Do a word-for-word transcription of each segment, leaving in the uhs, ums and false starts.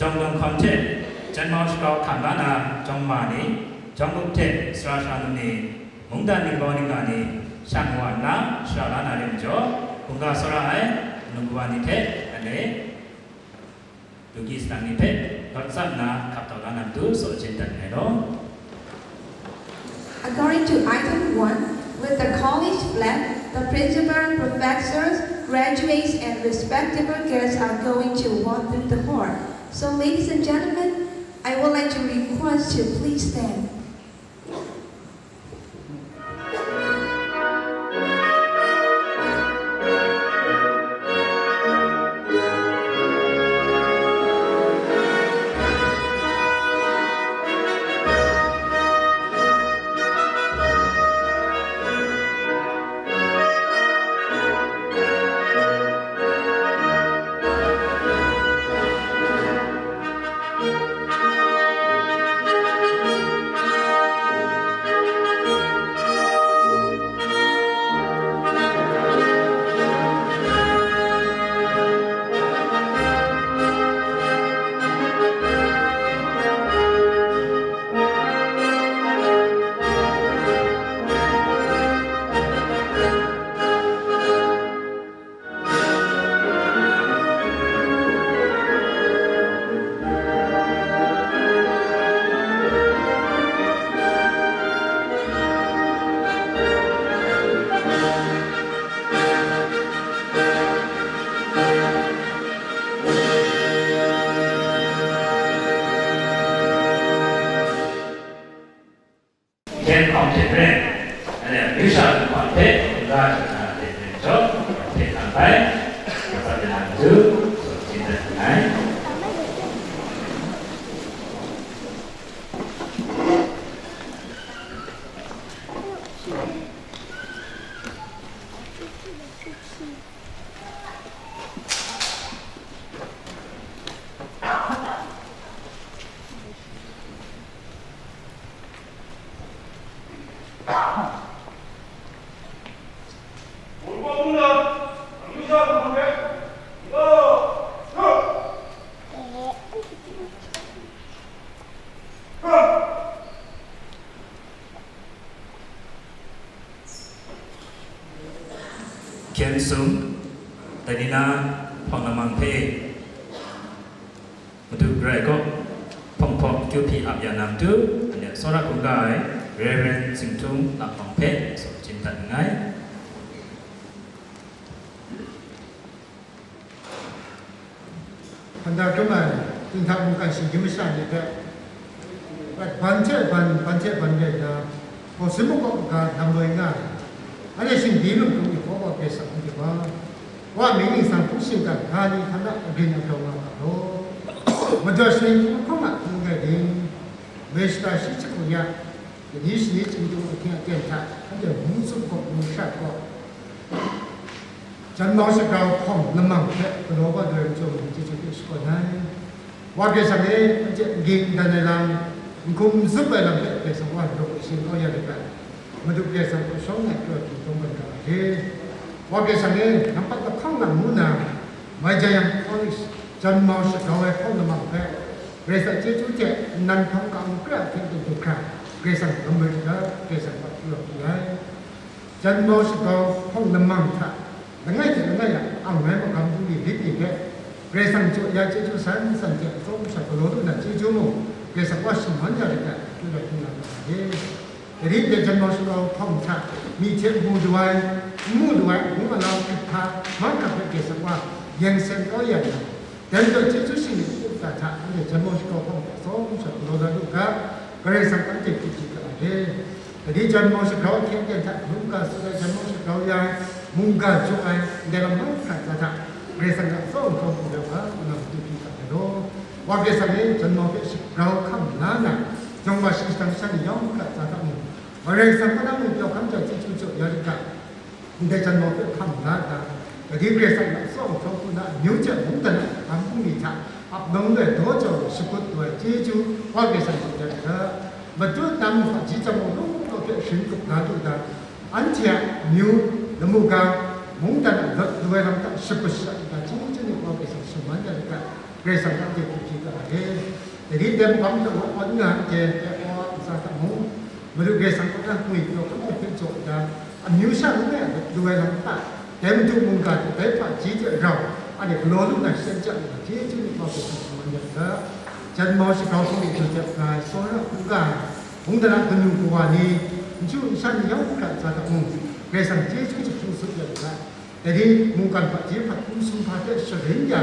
Jawng lung hkawn hte, janmau shakau hkam la na jawng ma ni, jawng gup hte sara shara nu ni, mungdan ningbau ningga ni, shang wa nna shara la na re majaw, hkungga tsawra ai, manu kawa ni hte, anhte, du gi salang ni hpe, lawt tsap nna, hkap tau la na matu, tsaw chyen dat nngai law. According to item one, with the college flag, the principal, professors, graduates, and respectable guests are going to walk through the hall. So, ladies and gentlemen, I would like to request you please stand. 天堂这边，哎呀，留下的话，哎，我们大家这边就，天堂来，我们大家就，今天来。 Hkyen sum, Dalila hpawng lamang hpe, Madu Karai kaw hpawng hpaw kyu hpyi ap ya na matu, anhte tsawra hkungga ai Reverend Zingtung Lam Hpawng hpe tsaw chyen dat nngai. Hkunda hkrum ai Jinghta mungkan shinggyim masha ni hpe, ban hte ban, ban hte ban rai nna, hkawhsum makawp maga lam loi nga ai, anhte shingdi lung hkrum ni hkaw wa Karai Kasang anhte wa, wa mying ningsang hpung shingkang ga ni hta na agrin agau nga ga law, majaw sharin hpung hkawng a hpung rai ding, mai shata shi jahku ya, Kani shani Chyeju ahkying aten hta, anhte mung tsup gaw, mung shat gaw, janmau shagrau hpawng lamang hpe galaw wa doi chyawm ai chyeju hpe shakawn ai. Wa Karai Kasang e, anhte n ging n dan ai lam, n hkum n zup ai lam hpe Karai Kasang wa daw shayin kau ya rit ai. Madu Karai Kasang hpe shawng nna pyaw hpyi kawng ban ga ai hte, Wa Karai Kasang e, nampat lahkawng lang ngu na, mai jang yang, College, janmau shagrau ai hpawng lamang hpe, Karai Kasang chyeju hte nnan hpang ka-ang pra hpyen du hkra, Karai Kasang gam ai hta, Karai Kasang hpe pyaw pyi ai. Janmau shagrau hpawng lamang hta, langai hte langai a ang ai magam bungli lit ni hpe, Karai Kasang jaw ya chyeju san san hte atsawm sha galaw lu na chyeju mung, Karai Kasang wa shaman ya rit ai, akyu rai hkrum na ra ai. Dai ri hte janmau shagrau hpawng hta, myi hte mu lu ai, n mu lu ai, amung alau hkrit hpa, mahkra hpe Karai Kasang wa, yen sen kau ya nna, dai majaw chyeju shingni uta hta, anhte janmau shagrau hpawng hta atsawm sha galaw dat lu ga, Karai Kasang anhte hpyi hpyi ga ai hte. Dai ri janmau shagrau ahkying aten hta, mungga tsun ai, janmau shagrau ya ai, mungga jaw ai, ndai lam mahkra hta hta, Karai Kasang a atsawm hkawm hku rai wa, nang hpyi hpyi ga ai law. Wa Karai Kasang e, janmau hpe shagrau hkam la na, jawng wa shayi shadang sha ni yawng hkra tsa hta mung, Karai Kasang hpe nang mung pyaw hkam jang chyeju jaw ya rit ga, ndai janmau hpe hkam la ga, dai Karai Kasang a atsawm hkawm hku na, amyu hte mungdan a magam bungli hta, ap nawng loi daw jau shakut lu ai chyeju, Wa Karai Kasang jaw ya rit ga, matut na mung hpaji janmau law law hpe sharin kup la lu ga, anhte a amyu, lamu ga, mungdan a lawt lu ai lam hta shakut sha rit ga, chyeju ni Wa Karai Kasang shaman ya rit ga, Karai Kasang hta de hku hpyi ga ai. Dai ni dai magam hta gaw awn nga ai, dai wa ntsa hta mung, Madu Karai Kasang kaw na ngwi pyaw hkrum ai hpe jaw nna, amyu sha langai a lu ai lam hta, dai Madu mungga hte dai hpaji hte rau, anhte galaw lu na shatan chyang nna, chyeju myit wa hpe hkungga, Janmau shagrau hpung de jaw jep nga ai, tsawra hkungga ai, mungdan a kanu kawa ni, n chyu n shan ni yawng hkra ntsa hta mung, Karai Kasang chyeju jahpru tsup ya lu ga ai. Dai ni mungkan hpaji hpat n sumhpa hte sharin ya,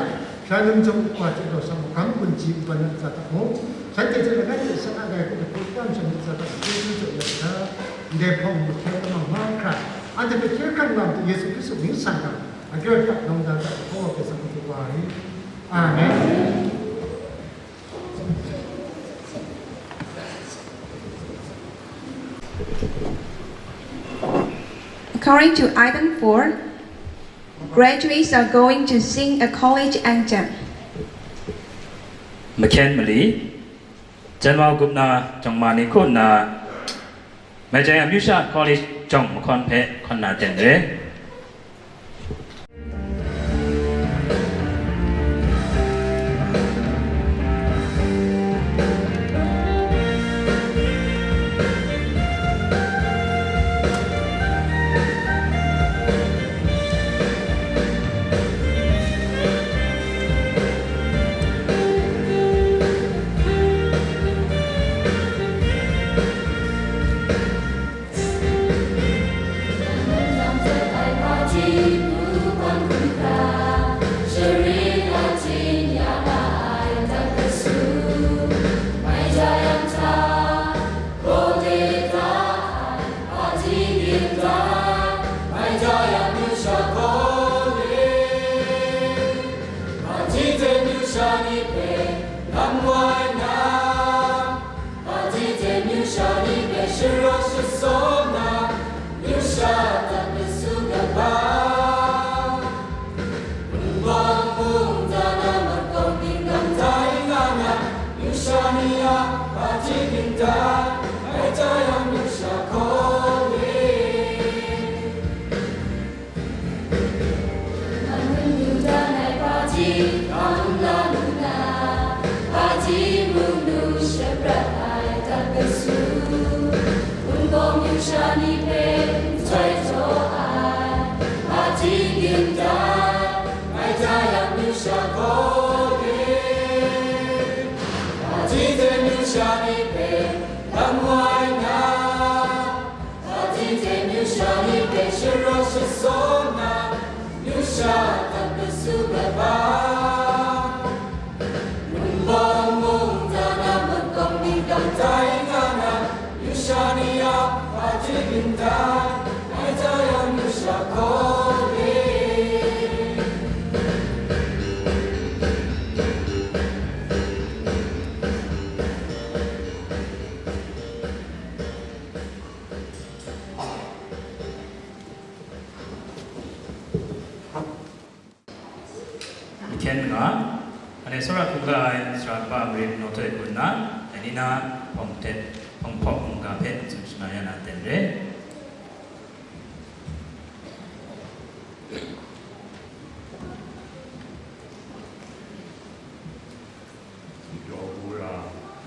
sha num jawng upa chye daw sha magam gunji npan na ntsa hta mung, shanhte hte langai hte sha na rai hku hpe tam sha myit ntsa hta chyeju jaw ya hkra, ndai hpawng mahkyen lamang mahkra, anhte hpe hkye hkrang lam hte Yesu Hkristu mying san hta, akyu hta, nawng da hta, Yehova Karai Kasang hpe wa ai. Amen. According to item four, graduates are going to sing a college anthem. Mahkyen mali, Janmau gup na jawng ma ni hku nna, Maijai Amyusha College jawng mahkawn hpe hkawn na ten re. Hpaji hte amyu sha ni hpe sharawt shasaw nna, amyu sha adat lasu gat ai. Wunpawng mungdan a makawng dingdang tai nga na, amyu sha ni a hpaji dingdan, Maijai Amyusha College. Amun nu dan ai hpaji, hkam la lu na, hpaji mung nu shaprat ai dat lasu, Wunpawng amyu sha ni hpe nhtoi jaw ai, hpaji dingdan, Maijai Amyusha College. Hpaji hte amyu sha ni hpe lam wa ai na, Hpaji hte amyu sha ni hpe sharawt shasaw nna, amyu sha adat lasu gat ai. Wunpawng mungdan a makawng dingdang tai nga na, amyu sha ni a hpaji dingdan, Maijai Amyusha College. Mahkyen manga, anhte tsawra hkungga ai sara kaba marin nawtai hku nna, dai ni na hpawng hte hpawng hpawk mungga hpe tsun shana ya na ten re. Yaw hku ra,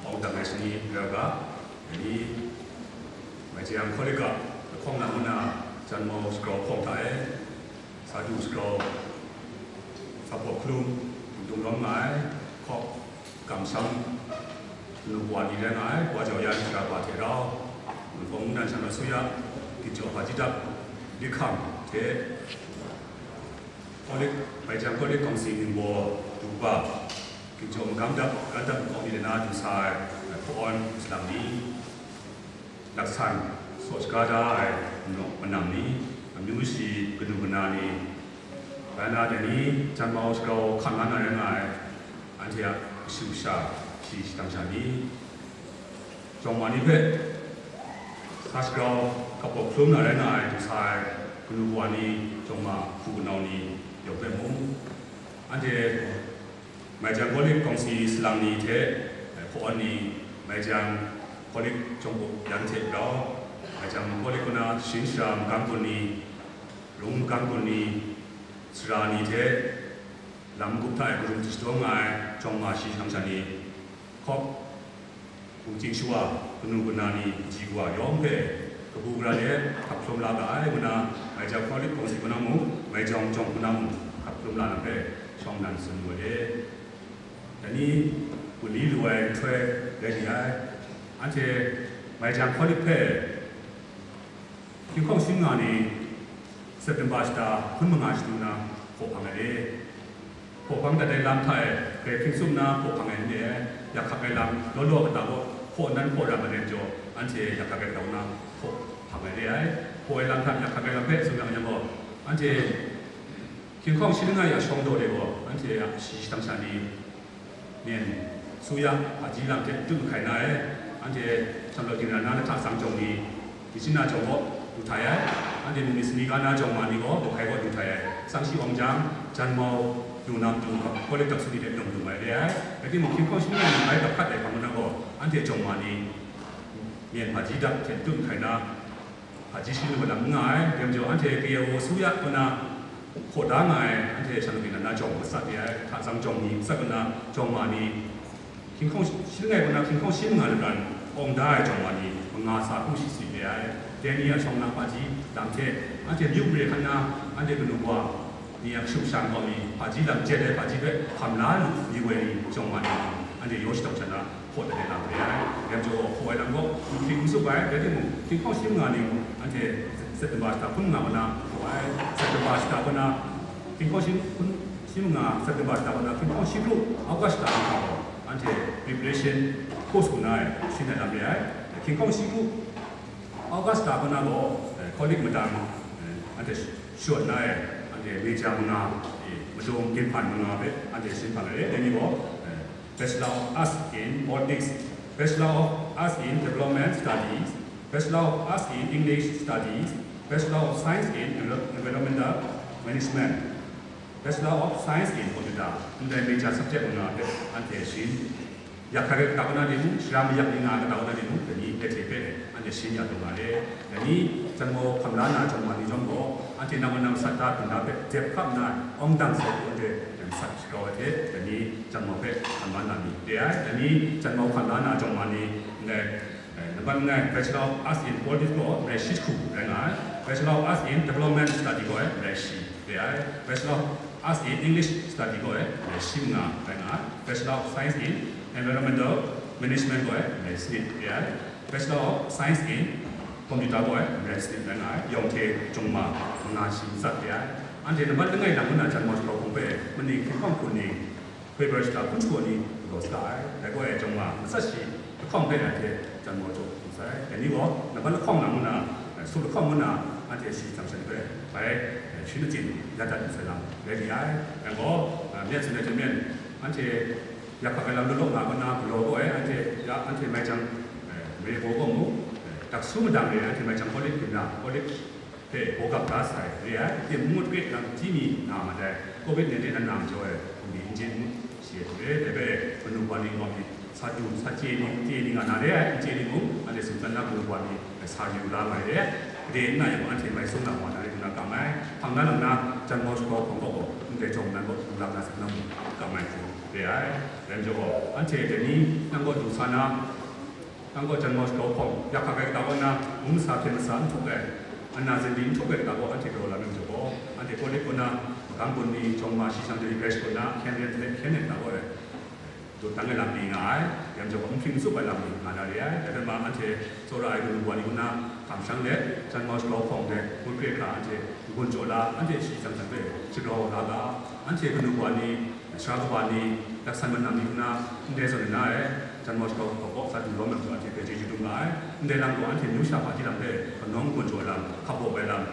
awng dang ai shani ra ga, dai ni, Maijang College ga lahkawng na ngu na, Janmau shagrau hpawng hta e, sa du shagrau, sa hpaw hkalum, dungdung lawm nga ai, hkawk, kamsham, kanu kawa ni rai nga ai, Wa Jau Yan sara kaba hte rau, Wunpawng mungdan sha na suya, Ginchawk Hpaji Dap, Likham hte, College, Maijang College Council ningbaw du kaba, Ginchawk Magam Dap, Gan Dap Nkau ni de na du sa ai, hpaw-awn salang ni, laksan, saw shaga da ai, manam ni, amyu shi, kanu kana ni, bai na dai ni, Janmau shagrau hkan la na rai nga ai, anhte a kashu kasha, shi shadang sha ni, Jawng ma ni hpe sa shagrau hpaw hkalum na rai nga ai, du sa ai kanu kawa ni, jawng ma hpu kanau ni yawng hpe mung, anhte Maijang College Council salang ni hte hpaw-awn ni, Maijang College jawng yan hte rau, Maijang College kaw na sharin shara magam kun ni, rung magam kun ni, sara ni hte, Lam gup hta e karum hti shadawn nga ai jawng ma shi shang sha ni, hkawk, gu ching shawa, kanu kana ni, kaji kawa yawng hpe kabu gara de hkap hkrum la ga ai, ngu na, Maichang Catholic Council kaw na mung, Maichang jawng kaw na mung, hkap hkrum la na hpe shawng nnan tsun wu ai. Dai ni, gu li lu ai nhtoi rai li ai, anhte Maichang Catholic hpe Hkying hkawng shi manga ni September shata hkun manga shadu na hpaw hpang ai re. Hpaw hpang dat ai lam hta e, grai hpring tsup na hpaw hpang ai n re ai, yak hkak ai lam law law kata gaw hpaw nan hpaw ram ai rai majaw, anhte yak hkak ai kata na hpaw hpang ai re ai. Hpaw ai lam hta yak hkak ai lam hpe tsun yang yang gaw, anhte hkying hkawng shi langai a shawng daw de gaw, anhte a shayi shadang sha ni, Myen su ya, hpaji lam hte dum hkai na e, anhte Shanglawt Ginra na lahta tsang jawng ni, Myitkyina jawng gaw du htai ai, anhte Myitkyina na jawng ma ni gaw Rakhine gaw du htai ai, tsang shi awng jang, Janmau lu na matu hkawlep dak su ni hte dum dum ai re ai, rai timung, hkying hkawng shi langai ni bai dap hkat ai hpang na gaw, anhte jawng ma ni, Myen hpaji lam hte dum hkai na, hpaji shi lu lam n nga ai, dai majaw anhte K O su ya kaw na hkaw da nga ai, anhte Shanglawt Ginra na jawng matsat re ai, hta tsang jawng ni matsat kaw na, jawng ma ni, hkying hkawng shi langai kaw na, hkying hkawng shi manga ladan awng da ai jawng ma ni, manga sa hkrum shi swi re ai, dai ni a shawng na hpaji lam hte, anhte myu mare hkan na, anhte kanu wa ni a kashu kasha nkau mi, hpaji lam jet ai hpaji hpe hkam la lu yu ai ni jawng ma ni, anhte yaw shadawn sha na, hpaw dat ai lam re ai. Dai majaw gaw, hpaw ai lam gaw, n hpring n tsup ai, rai timung, hkying hkawng shi manga ni mung, anhte September shata hkun manga kaw na hpaw ai, September shata kaw na, hkying hkawng shi hkun, shi manga September shata kaw na, hkying hkawng shi kru August shata kaw na gaw, anhte preparation course kaw na e, shin ai lam re ai. Hkying hkawng shi kru August shata kaw na gaw, eh, Catholic madang, eh, anhte shawt na e, anhte major manga, eh, madung ginhpan manga hpe anhte shin hpang ai re, dai ni gaw, eh, Bachelor of Arts in Politics, Bachelor of Arts in Development Studies, Bachelor of Arts in English Studies, Bachelor of Science in Envi-, Environmental Management, Bachelor of Science in Computer, ndai major subject manga hpe anhte shin. Yak hkak ai kata kaw na de mung, shara mayak ni nga ai kata kaw na de mung, dai ni hpe hte hpe anhte shin ya taw nga re. Dai ni, Janmau hkam la na jawng ma ni jawng gaw, anhte nang wa nang sat da hkunda hpe dep hkap nna, awng dang sai hku anhte sat shakau ai hte, dai ni Janmau hpe hkam la na ni re ai. Dai ni Janmau hkam la na jawng ma ni, ndai, eh, nambat langai Bachelor of Arts in Politics gaw marai shi hku rai nga ai, Bachelor of Arts in Development Study gaw e marai shi re ai, Bachelor of Arts in English Study gaw e marai shi manga rai nga ai, Bachelor of Science in Environmental Management gaw e marai sanit re ai, Bachelor of Science in Computer gaw e marai sanit rai nga ai, yawng hte jawng ma manga shi matsat re ai. Anhte nambat langai lam ngu na Janmau Shakau Hpawng hpe maning hkying hkawng hku ning, February shata hkun shagu ni galaw saga ai. Dai gaw e jawng ma matsat shi lahkawng hpe anhte Janmau jaw lu sai. Dai ni gaw nambat lahkawng lam ngu na, eh, sup lahkawng ngu na, anhte shi tsang shan hpe bai, eh, shi matsin ya dat lu sai lam rai li ai. Yang gaw, eh, myit tsun ai hte myen, anhte yak hkak ai lam law law nga kaw na galaw gaw e, anhte ya, anhte Maichang, eh, mare gaw gaw mu, eh, dak su madang re ai, anhte Maichang Catholic Ginra, Catholic hpe baw gap da sai re ai, tim ngut re lam hti mi nga mat ai, covid nineteen a na majaw ai, hkum ni n chye n shi ai hte, dai hpe manu wa ni gaw mi sa du, sa chye ni, chye ni nga na re ai, n chye ni mung, anhte sumsat na manu wa ni sa yu la nga ai re ai, gade n na yang gaw, anhte mai sung na wa na re, ngu na kam ai, hpang na lang na, Janmau Shakau Hpawng gaw, ndai jawng nan gaw, du la na sa na mung, kam ai hku re ai, rai majaw gaw, anhte dai ni, nang gaw du sa na, Nang gaw Janmau Shakau Hpawng, yak hkak ai kata kaw na, mung masa hpyen masa n htuk ai, ana zin di n htuk ai kata gaw anhte galaw la na majaw gaw, anhte Catholic kaw na, magam gun ni, jawng ma shi shang jali bai shakawn na, hkyen ren hte hkyen ren kata gaw e, dawt dang ai lam ni nga ai, rai majaw gaw, n hpring n tsup ai lam ni nga na re ai, dai hpe ma anhte tsawra ai kanu wa ni kaw na, kamsham let, Janmau Shakau Hpawng dai ngut hkra anhte n-gun jaw la, anhte shi tsang tsang hpe shagrau la ga, anhte kanu wa ni, Sara kaba ni, yak san manam ni kaw na, ndai zawn na e, Janmau Shakau Hpawng gaw sa du lawm lam jaw anhte hpe chyeju dum nga ai. Ndai lam gaw anhte myu sha hpaji lam hpe kanawng n-gun jaw ai lam, hkap baw ai lam,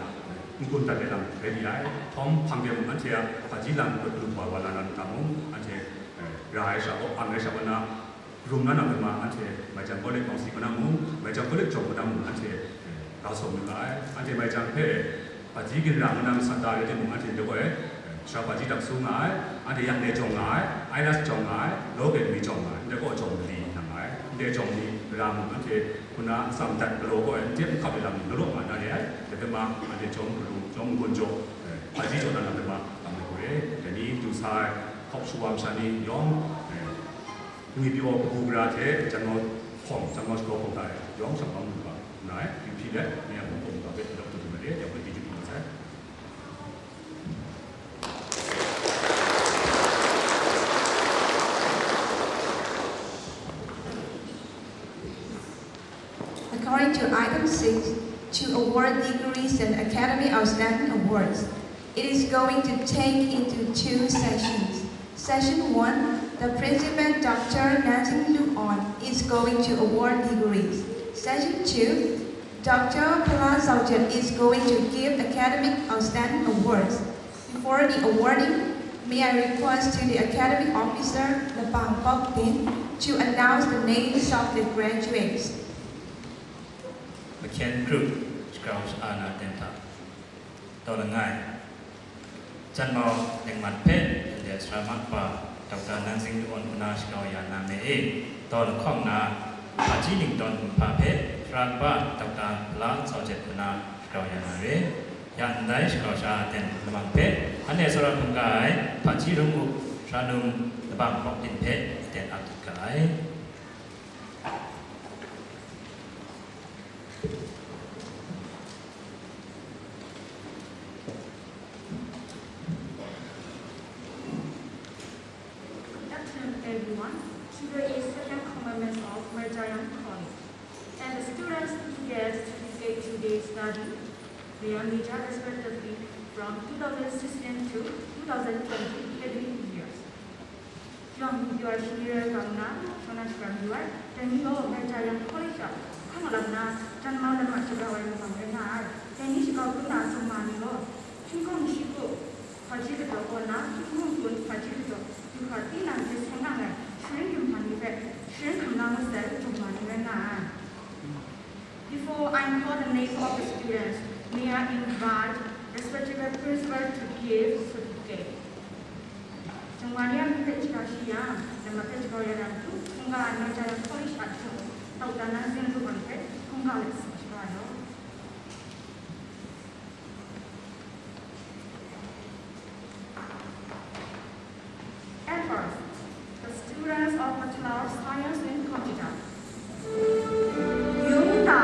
n-gun dat ai lam rai li ai. Htawm hpang de mung anhte a hpaji lam hpe lu wa wa la na lu ga mung, anhte, eh, ra ai sha gaw, ang ai sha gaw na, rum na na hpe ma, anhte Maichang Catholic Council kaw na mung, Maichang Catholic jawng kaw na mung, anhte, eh, ga sawm lu ga ai. Anhte Maichang hpe Hpaji ginra ngu na masat da rai timung, anhte ndai gaw e, eh, sara hpaji dak su nga ai, anhte yang dai jawng nga ai, Ailas jawng nga ai, Law Academy jawng nga ai, ndai gaw jawng mali nang nga ai, ndai jawng ni ra mung, anhte hku na atsam dat galaw gaw e, n jep n hkap ai lam ni law law nga na re ai, dai hpe ma, anhte jawm galu, jawm n-gun jaw, eh, hpaji jaw na lam hpe ma, kam ai hku re, dai Ni du sa ai hkawk shawa masha ni yawng, eh, ngwipyaw kabu gara hte janmau hkawng, janmau shakaw hkawng hta e yawng shang bang lu ga nga ai, yu hpyi let, ni a hkawng hkawng hta hpe dawp dum mat e, yawng hpe chyeju hpyi mat sai. According to item six, to award degrees and Academy Outstanding Awards, it is going to take into two sessions. Session one, the principal, Doctor Nanzing Lu On, is going to award degrees. Session two, Doctor Pala Zaujet is going to give academic outstanding awards. Before the awarding, may I request to the academic officer, Labang Pok Din, to announce the names of the graduates. Machine Group, Scrum Ana Denta. Tawng langai. Janmau Lengmat hpe Nde Sara Makpa Doctor Nanzing Lu On hku na shakau ya na me e, taw lahkawng na, Hpaji Ningdawn Kumhpa hpe Sara Kaba Doctor Pala Zaujet hku na shakau ya na re. Ya ndai shakau sha aten lamang hpe, anhte tsawra hkungga ai Hpaji Rung U Sara Num Labang Pawk Din hpe aten ap dat ga ai. Good afternoon, everyone. Today is second commencement of Marjayang College, and the students who get certificate today study their major respectively from two thousand sixteen to two thousand twenty academic years. Yawng ngwipyaw ai shingni rai kau nna, shawng na shapram yu ai. Dai ni gaw Marjayang College a hkawng lap nna, janmau lama shapram ai lamang rai nga ai. Dai ni shakau hkrum na a summa ni gaw, hkying hkawng shi hku, hpaji ladaw kaw nna, hkying hkawng kun hpaji ladaw, du hkra tinang hte seng ang ai, sharin ginhpan ni hpe sharin hkam la masai, summa ni rai nga ai. Before I call the name of the students, may I invite respectable principal to give certificate. Shingwa ni a myi hpe shaga shi yang, nambat hpe shaga ya yang hku, hkungga ai Marjayang College a htung, Doctor Nanzing Lu On hpe hkungga let sa shaga ai law. At first, the students of Bachelor of Science in Computer, Yungta.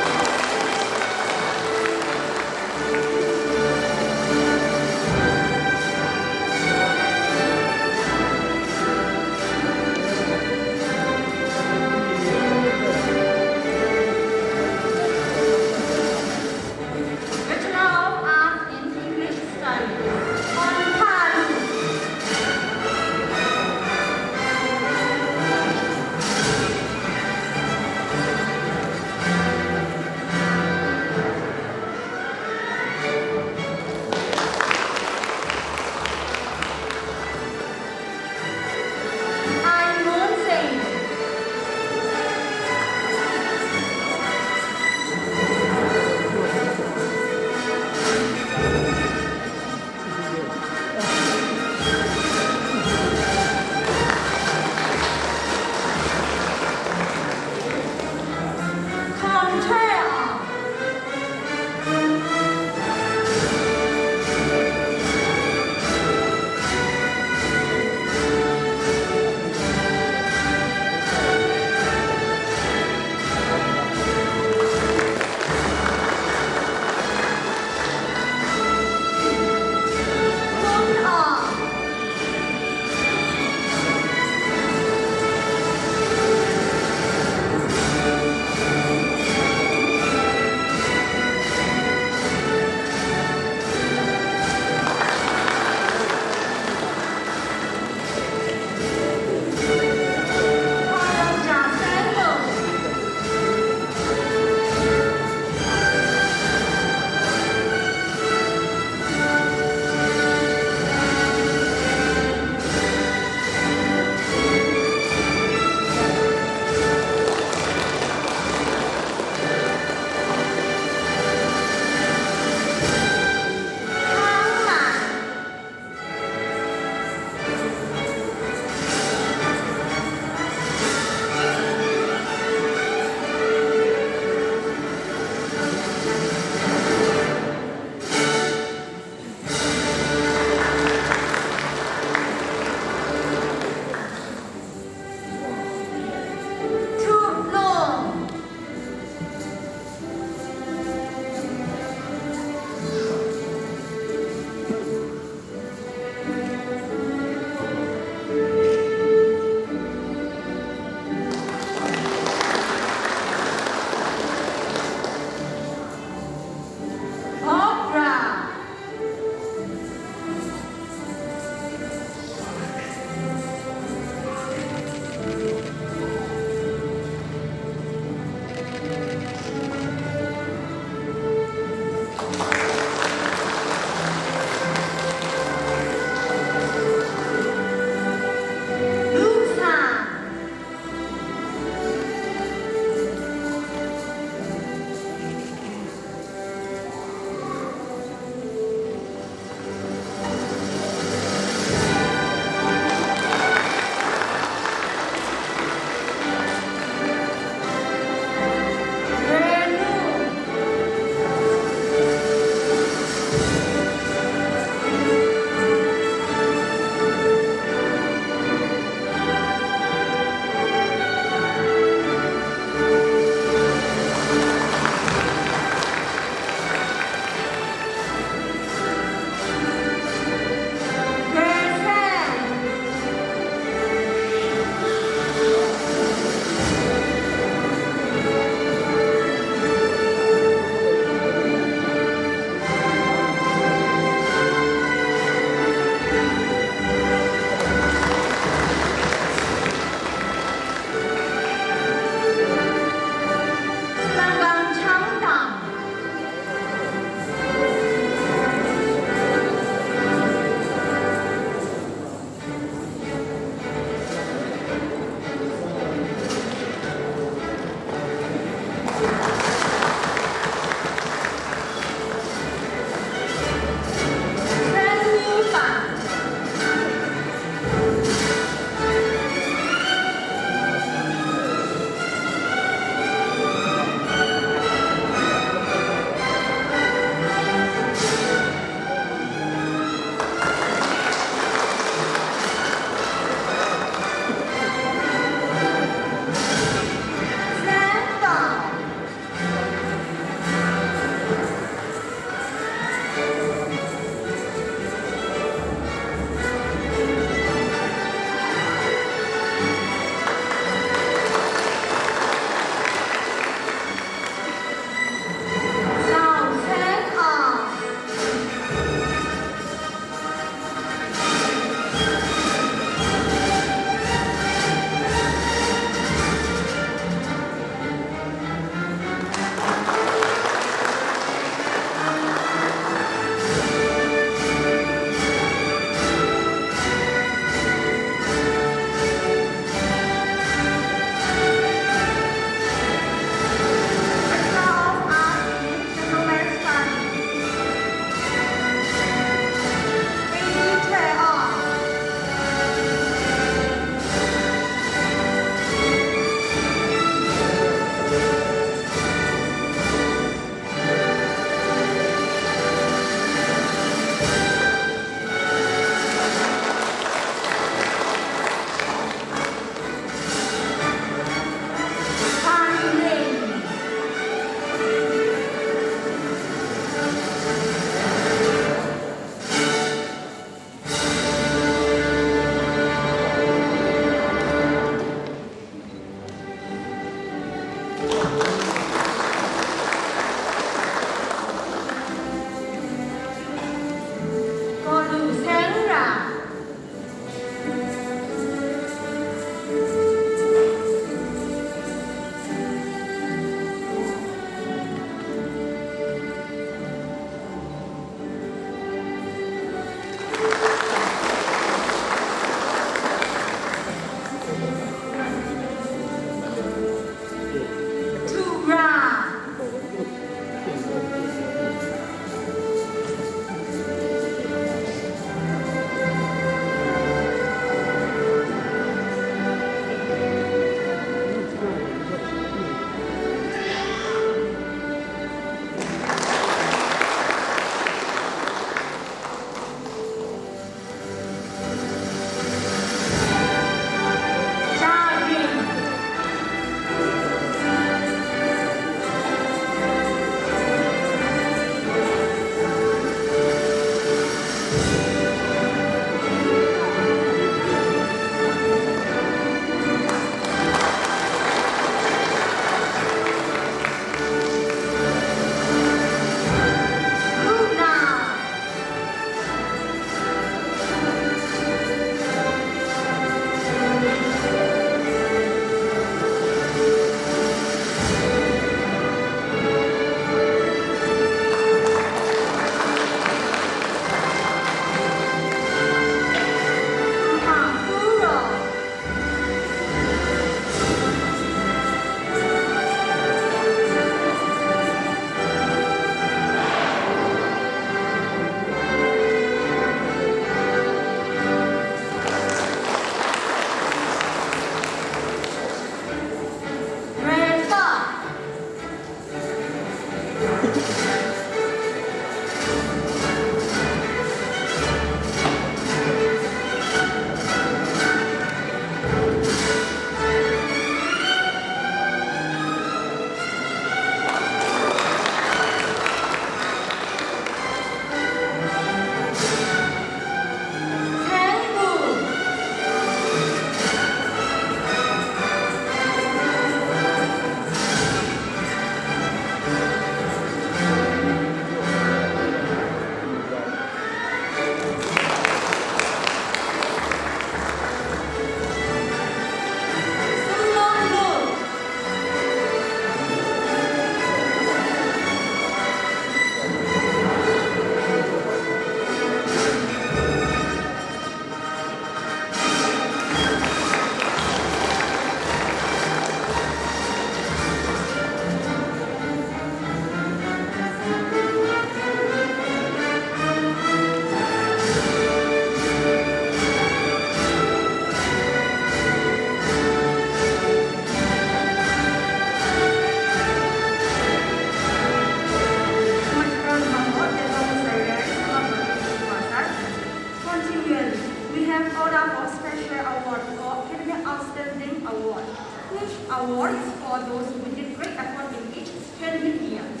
Award is for those who did great effort in each ten years.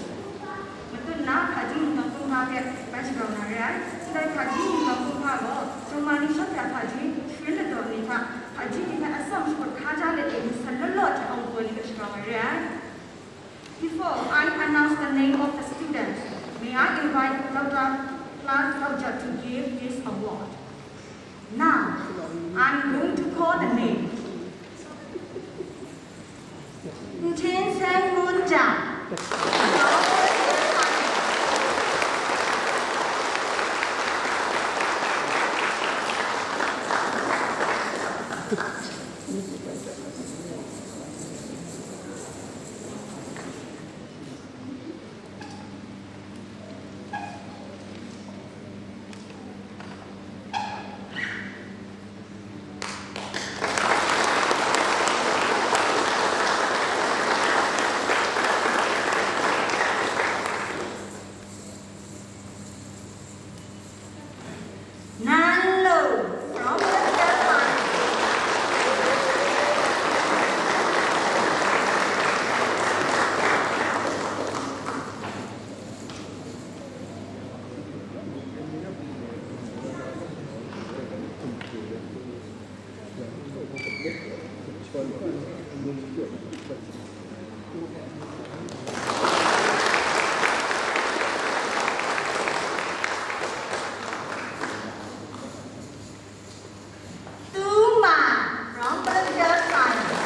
Matut na hpaji mungdan kumhpa hpe bai shagrau na re ai. Ndai hpaji mungdan kumhpa gaw, Jawma ni shawt hta hpaji sharin ladaw ni hta, hpaji ni hpe atsawm shakut hkaja let ai ni san law law hte awng poi ni hpe shagrau ai re ai. Before I announce the name of the students, may I invite Doctor Pla Saujat to give this award. Now, I'm going to call the name. Ntin Seng Ngun Jang. Nanlo from the Japan. Tuma from Belajar Science.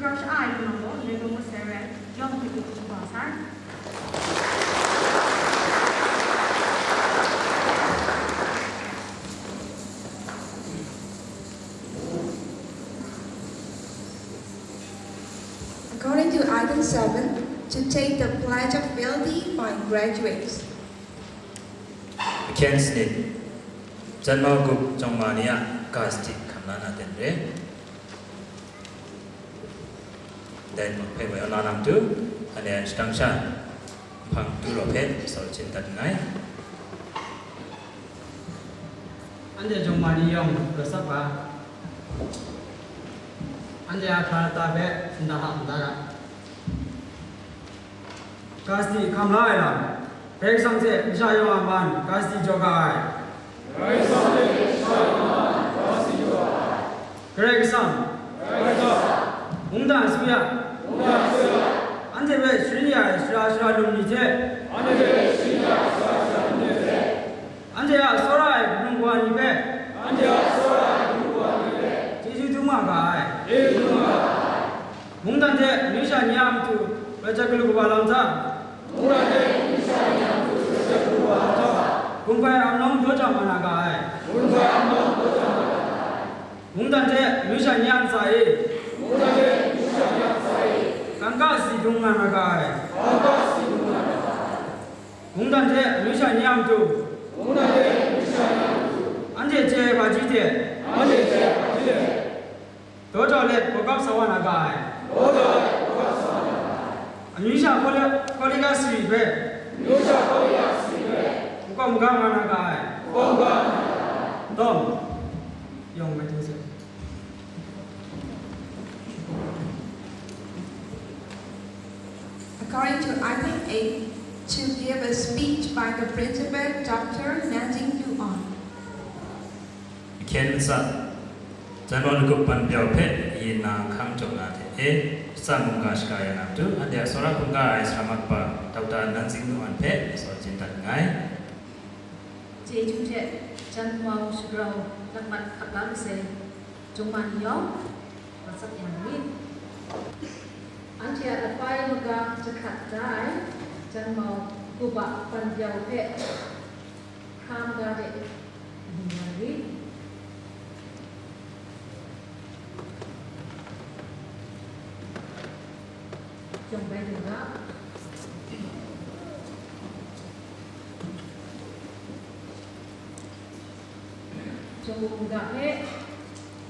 Sha ai lam gaw, ndai gaw masai rai, yawng hte hkrit shawa sai. According to item seven, to take the Pledge of Fealty by graduates. Mhkyen sanit, Janmau gup jawng ma ni a ga sadi hkam la na ten re. Dai hpe woi ala lam tu, ane shadang sha, hpang tu raw hpe, saw chin dat nngai. Anhte jawng ma ni yawng rawt sap ga, anhte a hkra lata hpe nda hap nda ra. Ga sadi hkam la ai lam, Karai Kasang hte masha yawng a man ga sadi jaw ga ai. Karai Kasang hte masha yawng a man ga sadi jaw ga ai. Karai Kasang, Karai Kasang, mungdan asuya, mungdan asuya, anhte hpe sharin ya ai sara sara lum ni hte, anhte hpe sharin ya ai sara sara lum ni hte, anhte a tsawra ai hpung kawa ni hpe, anhte a tsawra ai hpung kawa ni hpe, chyeju dum nga ga ai. Chyeju dum nga ga ai. Mungdan hte amyu sha ni a matu rai jat galu kaba lam hta, mungdan hte amyu sha ni a matu rai jat galu kaba lam hta, gun hpai amnawng daw jang nga na ga ai. Gun hpai amnawng daw jang nga na ga ai. Mungdan hte amyu sha ni a ntsa e, mungdan hte amyu sha ni a ntsa e, kangka sadi dung nga na ga ai. Kangka sadi dung nga na ga ai. Mungdan hte amyu sha ni a matu, mungdan hte amyu sha ni a matu, anhte chye ai hpaji hte, anhte chye ai hpaji hte, daw jau let, gawgap sa wa na ga ai. Daw jau let, gawgap sa wa na ga ai. Amyu sha hkawli-, hkawli ga sari hpe, amyu sha hkawli ga sari hpe, makawp maga nga na ga ai. Makawp maga nga na ga ai. Dawng, yawng mai hte se. According to item eight, to give a speech by the principal, Doctor Nanjing Nuon. Mhkyen matsat, Janmau lagup ban pyau hpe yin na hkang jaw na hte e, shatan mungga shaga ya na matu, anhte a tsawra hkungga ai sara makpa, Doctor Nanjing Nuon hpe saw chin dat nngai. Chyeju hte Janmau shagrau lakmat hkap la masai, jawng ma ni yawng, rawt sap ya rit. Anhte a lapai maga jahkrat da ai, Janmau gup a ban pyau hpe, hkra maga de, kaning nga rit. Jawng bai du ga. Jawng mungga hpe,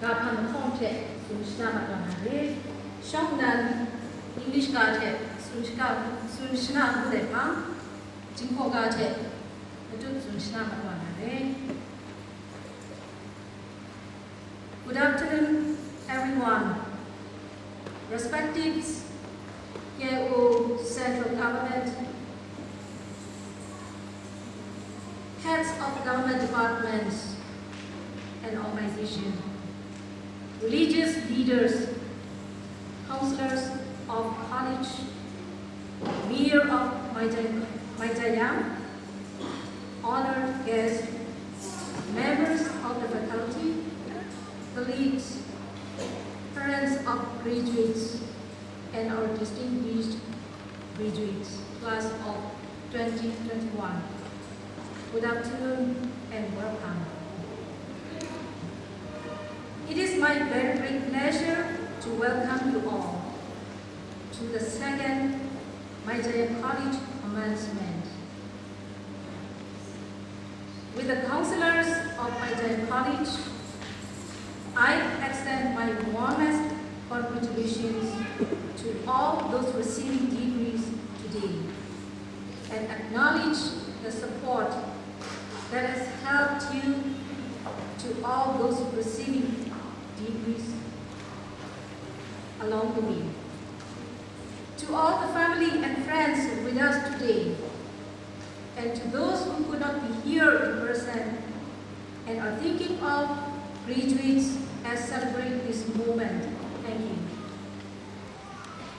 ga hpan lahkawng hte tsun shana mat wa na re. Shawng nnan English ga hte tsun shana, tsun shana ngu ai hpang, Jinghpaw ga hte matut tsun shana mat wa na re. Good afternoon, everyone. Respected K O Central Government, heads of government departments and organization, religious leaders, counselors of college, mayor of Maijai-, Maijayam, honored guests, members of the faculty, colleagues, parents of graduates, and our distinguished graduates, class of twenty twenty-one. Good afternoon and welcome. It is my very great pleasure to welcome you all to the second Maijai College commencement. With the counselors of Maijai College, I extend my warmest congratulations to all those receiving degrees today and acknowledge the support that has helped you to all those receiving degrees along the way. To all the family and friends with us today, and to those who could not be here in person and are thinking of graduates as celebrate this moment, thank you.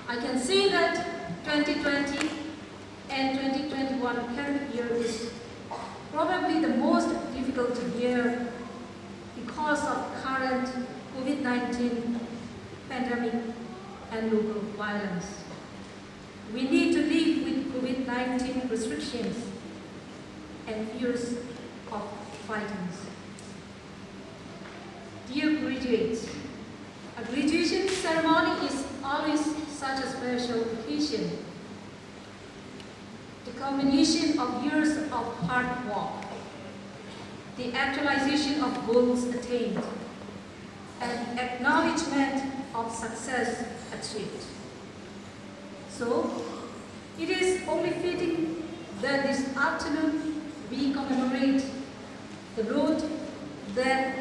I can say that twenty twenty and twenty twenty-one academic year is probably the most difficult year because of current COVID nineteen pandemic. and local violence. We need to live with COVID nineteen restrictions and fears of fightings. Dear graduates, a graduation ceremony is always such a special occasion. The culmination of years of hard work, the actualization of goals attained, and acknowledgement of success achieved. So, it is only fitting that this afternoon we commemorate the road that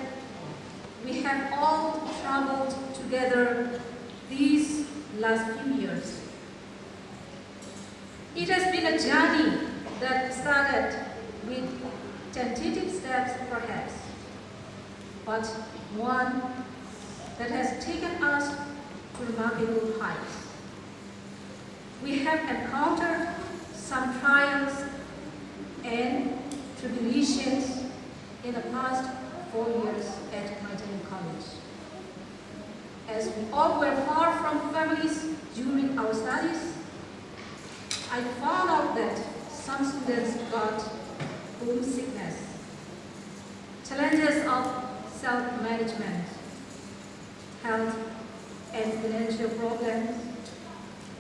we have all traveled together these last few years. It has been a journey that started with tentative steps, perhaps, but one that has taken us to remarkable heights. We have encountered some trials and tribulations in the past four years at Maitei College. As we all were far from families during our studies, I found out that some students got homesickness, challenges of self-management, health and financial problems,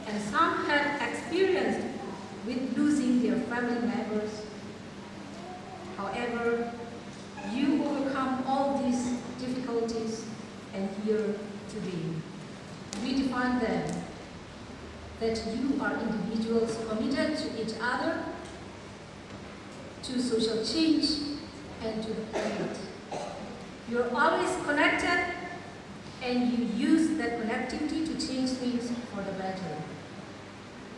and some had experience with losing their family members. However, you overcome all these difficulties and here today. We define them that you are individuals committed to each other, to social change, and to the planet. You're always connected, and you use that connectivity to change things for the better.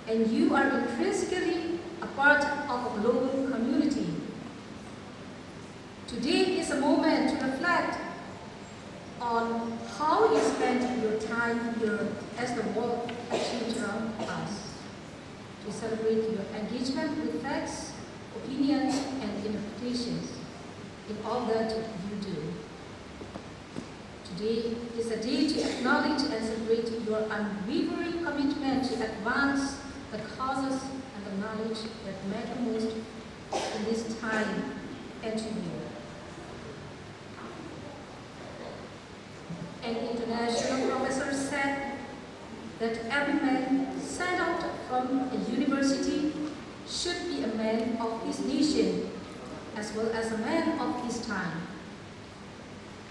And you are intrinsically a part of a global community. Today is a moment to reflect on how you spent your time here as the world has changed around us, to celebrate your engagement with facts, opinions, and interpretations in all that you do. Today is a day to acknowledge and celebrate your unwavering commitment to advance the causes and the knowledge that matter most in this time and to you. An international professor said that every man sent out from a university should be a man of his nation as well as a man of his time.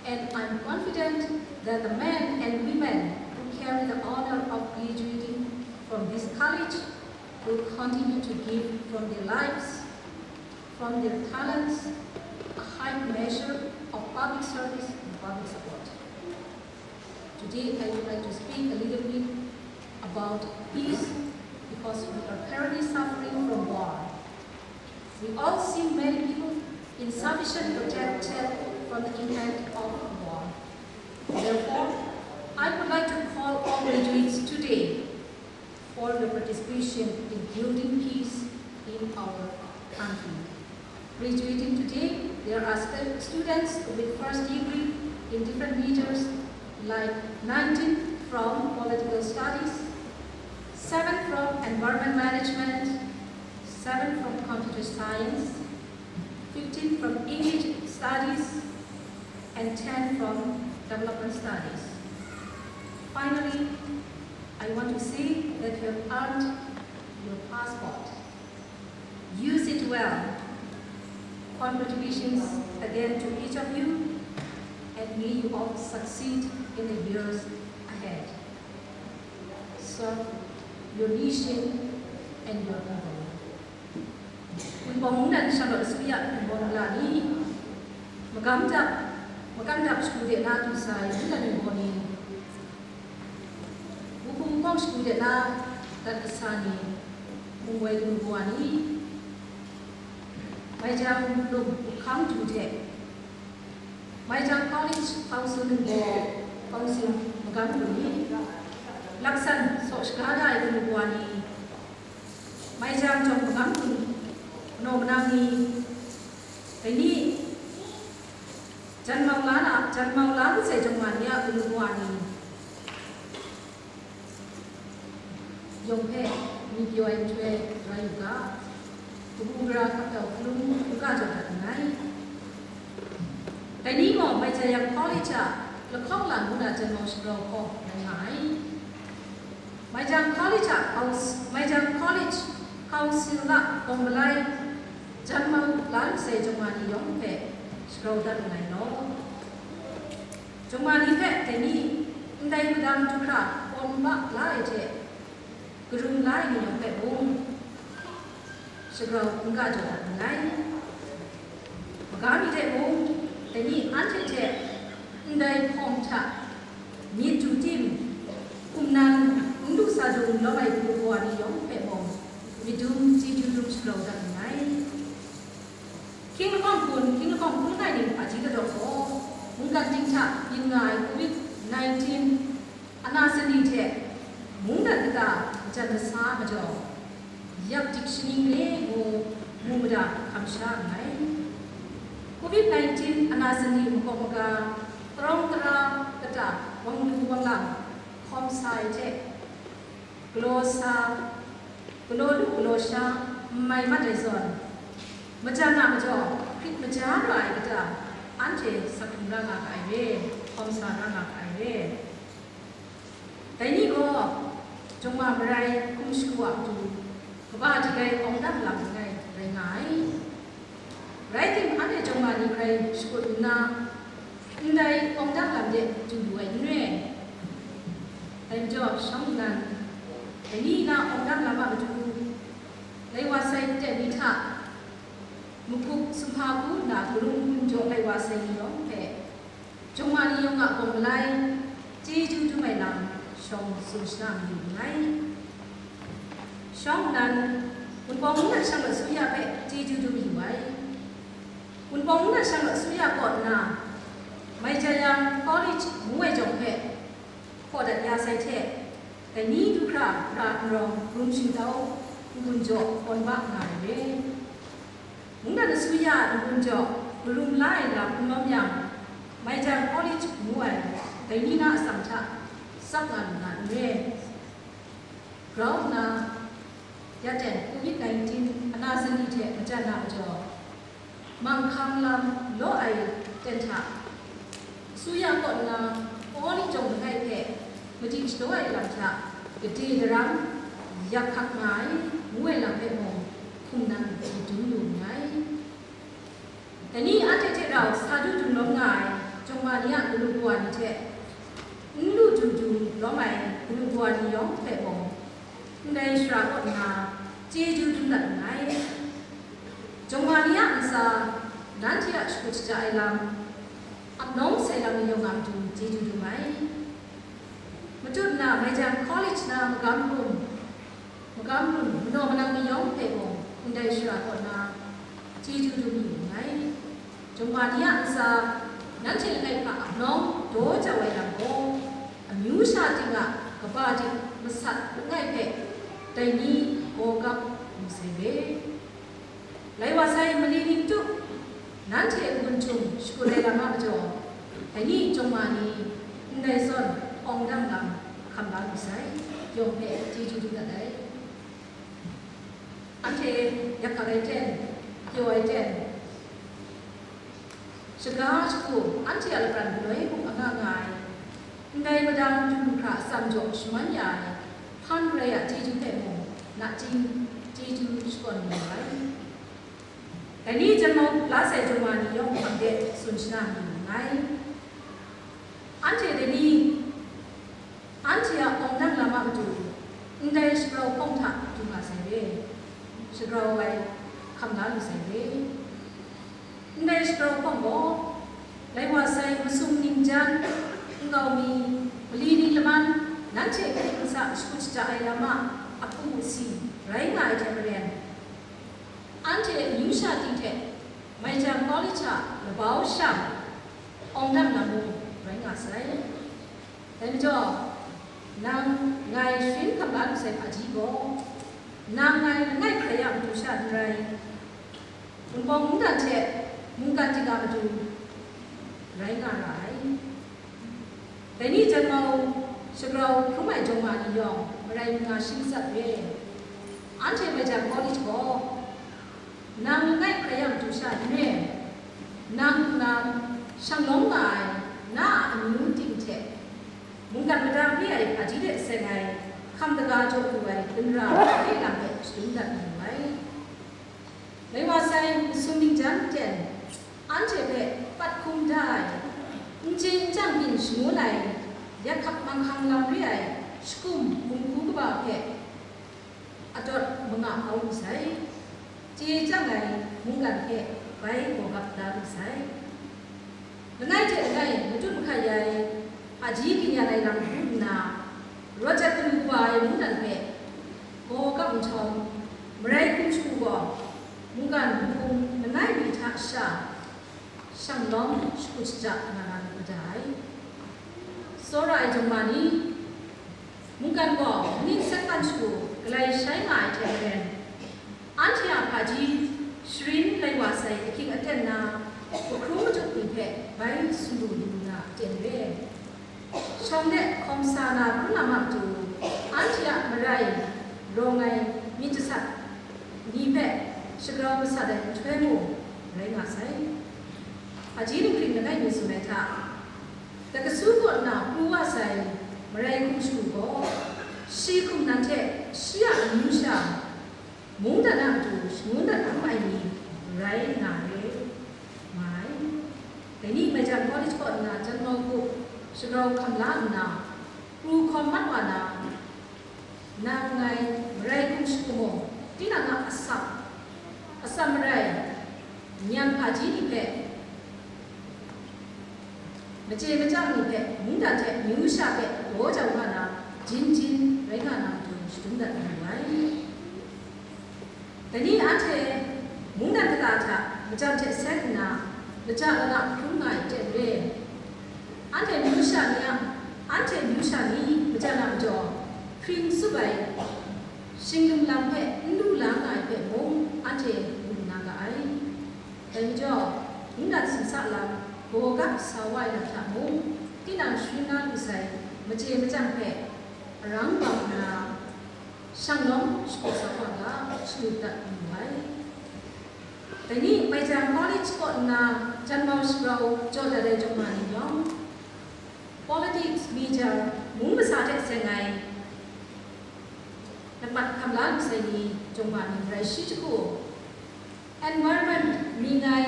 And I'm confident that the men and women who carry the honor of graduating from this college will continue to give from their lives, from their talents, a high measure of public service and public support. Today, I would like to speak a little bit about peace because we are currently suffering from war. We all see many people insufficiently protected from the impact of war. Therefore, I would like to call all graduates today for your participation in building peace in our country. Graduating today, there are stu- students with first degree in different majors, like nineteen from political studies, seven from environment management, seven from computer science, fifteen from English studies, and ten from development studies. Finally, I want to say that you have earned your passport. Use it well. Congratulations again to each of you, and may you all succeed in the years ahead. Serve your nation and your people. Wunpawng mung nan shanglawt asuya wunpawng mung la ni, magam dap, magam dap shagu de na du sai mung nan wunpawng ni, wuhpung wuhpawng shagu de na dat kasa ni, mung woi kanu kawa ni, Maijang lum hkang du hte, Maijang College Council ningbaw Council magam lu ni, laksan saw shaga da ai kanu kawa ni, Maijang jawng magam lu manaw manang ni, dai ni, janmau la na, janmau la masai jawng ma ni a kanu kawa ni, yawng hpe myit pyaw ai nhtoi rai u ga, kabu gara hkap dau hkalum n ga jaw dat nngai. Dai ni gaw Maijaiyang College a lahkawng la ngu na janmau shagrau hkaw rai nga ai. Maijaiyang College a Council, Maijaiyang College Council a gawng malai janmau la lu sai jawng ma ni yawng hpe shagrau dat nngai law. Jawng ma ni hpe dai ni ndai madang du hkra pawn ba la ai hte, karum la ai ni yawng hpe mung, shagrau n ga jaw dat nngai. Maga mi hte mung, dai ni anhte hte ndai hpawng hta myit du tim, hkum nan, n lu sa dung lawm ai galu kawa ni yawng hpe mung, myit dum chyeju dum shagrau dat nngai. Hkying lahkawng hpun, hkying lahkawng hpun ai ni hpaji kadaw gaw, mungkan ting hta byin nga ai covid nineteen ana sani hte mungdan kata majan masa majaw, yak dik shaning re ngu mu mada hkam sha nngai. covid nineteen ana sani makawp maga, tarawng tara kata wang lu wang lam hkawm sa ai hte, galaw sa, galaw lu galaw sha n mai mat ai zawn, majan a majaw hkrit maja ra ai kata anhte sak hkrung ra nga ga ai re, hkawm sa ra nga ga ai re. Dai ni gaw, jawng ma marai hkum shagu a matu, kaba dik ai awng dang lam langai rai nga ai. Rai tim, anhte jawng ma ni hkrai shakut nna, ndai awng dang lam de du lu ai n re. Dai majaw, shawng nnan, dai ni na awng dang lam a matu, lai wa sai ten ni hta, makuk sumhpa hku nna, karung gun jaw lai wa sai ni yawng hpe, jawng ma ni yawng a gawng malai, chyeju dum ai lam shawng tsun shana mayu nngai. Shawng nnan, Wunpawng Wundan Shanglawt Suya hpe chyeju dum yu ai. Wunpawng Wundan Shanglawt Suya kaw nna, Maijaiyang College ngu ai jawng hpe hkaw dat ya sai hte, dai ni du hkra hkra n rawng, rum shingtau, n-gun jaw, kawn ba nga ai re. Mungdan asuya n-gun jaw, karum la ai lam n lawm yang, Maijaiyang College ngu ai dai ni na atsam hta tsap nga lu na n re. Grau nna, ya ten covid nineteen ana sani hte majan na majaw, manghkang lam law ai ten hta, suya kaw nna, Pawli jawng langai hpe madi shadaw ai lam hta, gade daram yak hkak nga ai, ngu ai lam hpe mung hkum nan dum lu nngai. Dai ni anhte hte rau sa du dum lawm nga ai jawng ma ni a galu kawa ni hte, n lu du dum lawm ai galu kawa ni yawng hpe mung, ndai shara kaw nna chyeju dum dat nngai. Jawng ma ni a ntsa, nanhte a shakut shaja ai lam, ap nawng sai lam ni yawng a matu chyeju dum ai. Matut nna, Maijaiyang College na magam rum, magam rum manaw manang ni yawng hpe mung, ndai shara kaw na chyeju dum yu nngai. Jawng ma ni a ntsa, nanhte langai hta ap nawng daw jau ai lam gaw, amyu sha ting a kaba dik masat langai hpe, dai ni gaw gap lu sai we. Lai wa sai mali ning tup, nanhte n-gun htum shakut ai lam a majaw, dai ni jawng ma ni ndai zawn awng dang lam hkam la lu sai, yawng hpe chyeju dum dat ai. Anhte yak hkak ai ten, pyaw ai ten, shaga shagu anhte a lapran galoi mung anga nga ai, ndai madang du hkra atsam jaw shaman ya ai, hpan rai a chyeju hpe mung, nachying chyeju shakawn lu ai. Dai ni janmau la sai jawng ma ni yawng hpang de tsun shana mayu nngai. Anhte dai ni, anhte a awng dang lam a matu, ndai shagrau hpawng hta du nga sai re, shagrau ai hkam la lu sai re. Ndai shagrau hpawng gaw, lai wa sai masum ningjan, nkau mi, mali ning laman, nanhte hpe ntsa shakut shaja ai lam a apu si rai nga ai hte maren, anhte amyu sha ting hte Maijaiyang College a labau shang awng dang lam mung rai nga sai. Dai majaw, nang ngai sharin hkam la lu sai hpaji gaw, nang ngai langai hkrai a matu sha n rai, Wunpawng Wundan hte mungkan ting a matu rai nga ra ai. Dai ni janmau shagrau hkrum ai jawng ma ni yawng, marai manga shi matsat re. Anhte Maijan College gaw, nang langai hkrai yang du sha n re, nang nna shanglawm nga ai na a amyu ting hte, mungkan mada re ai hpaji de seng ai hkam daga jaw lu ai ginra hte lam hpe shadum dat na lu ai. Laiwa sai masum ningjan ten anhte hpe pat hkum da ai, n chye n jang byin shangun ai, yak hkap manghkang lam re ai shakum hpunggu kaba hpe adawt manga au lu sai, chye chyang ai mungkan hpe bai gawgap da lu sai. Langai hte langai matut mahkai ai hpaji ginyan ai lam hku nna, rawt jat galu kaba ai mungdan hpe gaw kap nhtawm, marai hkum shagu gaw mungkan nhpung langai mi hta sha shanglawm shakut shaja nga na mat mada ai. Tsawra ai jawng ma ni, mungkan gaw maning setpan shagu galai shai nga ai hte maren, anhte a hpaji sharin laiwa sai ahkying aten na mahkrung matut ni hpe bai sumru lu nna aten re. Shawng de hkawm sa na hpung na matu, anhte a marai rawng ai myit jasat ni hpe shagrau masat ai nhtoi mung rai nga sai. Hpaji ninghpring langai mi tsun ai hta, Dakasu kaw nna pru wa sai marai hkum shagu gaw, shi hkum nan hte shi a amyu sha, mungdan a matu shangun dat hkrum ai ni rai nga re, nga ai. Dai ni Maijan College kaw nna Janmau hku shagrau hkam la nna, pru hkawm mat wa na, nang ngai marai hkum shagu mung, tinang a atsam, atsam marai, nyan hpaji ni hpe, machye machyang ni hpe, mungdan hte amyu sha hpe daw jau nga na, jin jin rai nga na matu shadum dat na lu ai. Dai ni anhte mungdan kata hta majan hte seng nna, laja lana hkrum nga ai hte maren, anhte amyu sha ni a, anhte amyu sha ni majan a majaw hpring tsup ai shinglung lam hpe n lu la nga ai hpe mung anhte lu na ga ai. Dai majaw, mungdan sumsa lam gaw gap sa wa ai lam hta mung, tinang sharin na lu sai machye machyang hpe arang bang nna, shanglawm shagu sa wa ga, shanu dat lu ai. Dai ni Maijan College kaw nna Janmau shagrau jaw dat ai jawng ma ni yawng, politics, media, mung masa hte seng ai lakmat hkam la lu sai ni jawng ma ni rai shi jahku, environment, mi ngai,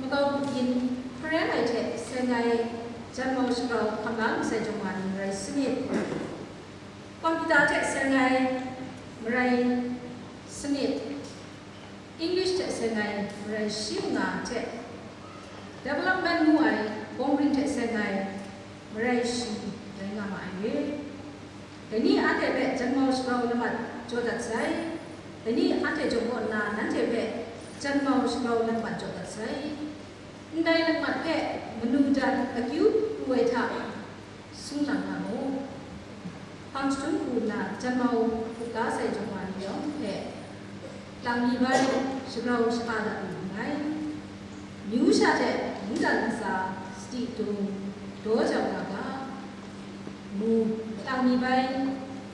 makau byin, hparen ai hte seng ai Janmau shagrau hkam la lu sai jawng ma ni rai sanit, computer hte seng ai marai sanit, English hte seng ai marai shi manga hte development ngu ai bawngring hte seng ai marai shi rai nga ma ai re. Dai ni anhte hpe Janmau shagrau lamat jaw dat sai. Dai ni anhte jaw kaw nna nanhte hpe Janmau shagrau lamat jaw dat sai. Ndai lamat hpe manu dan akyu pru ai hta sung lang nga mu. Hpang jahtum hku nna Janmau hkrup la sai jawng wa ni yawng hpe, lang mi bai shagrau shaka dat lu nngai. Myu sha hte mungdan ntsa sadi dung daw jau nga ga, mu, lang mi bai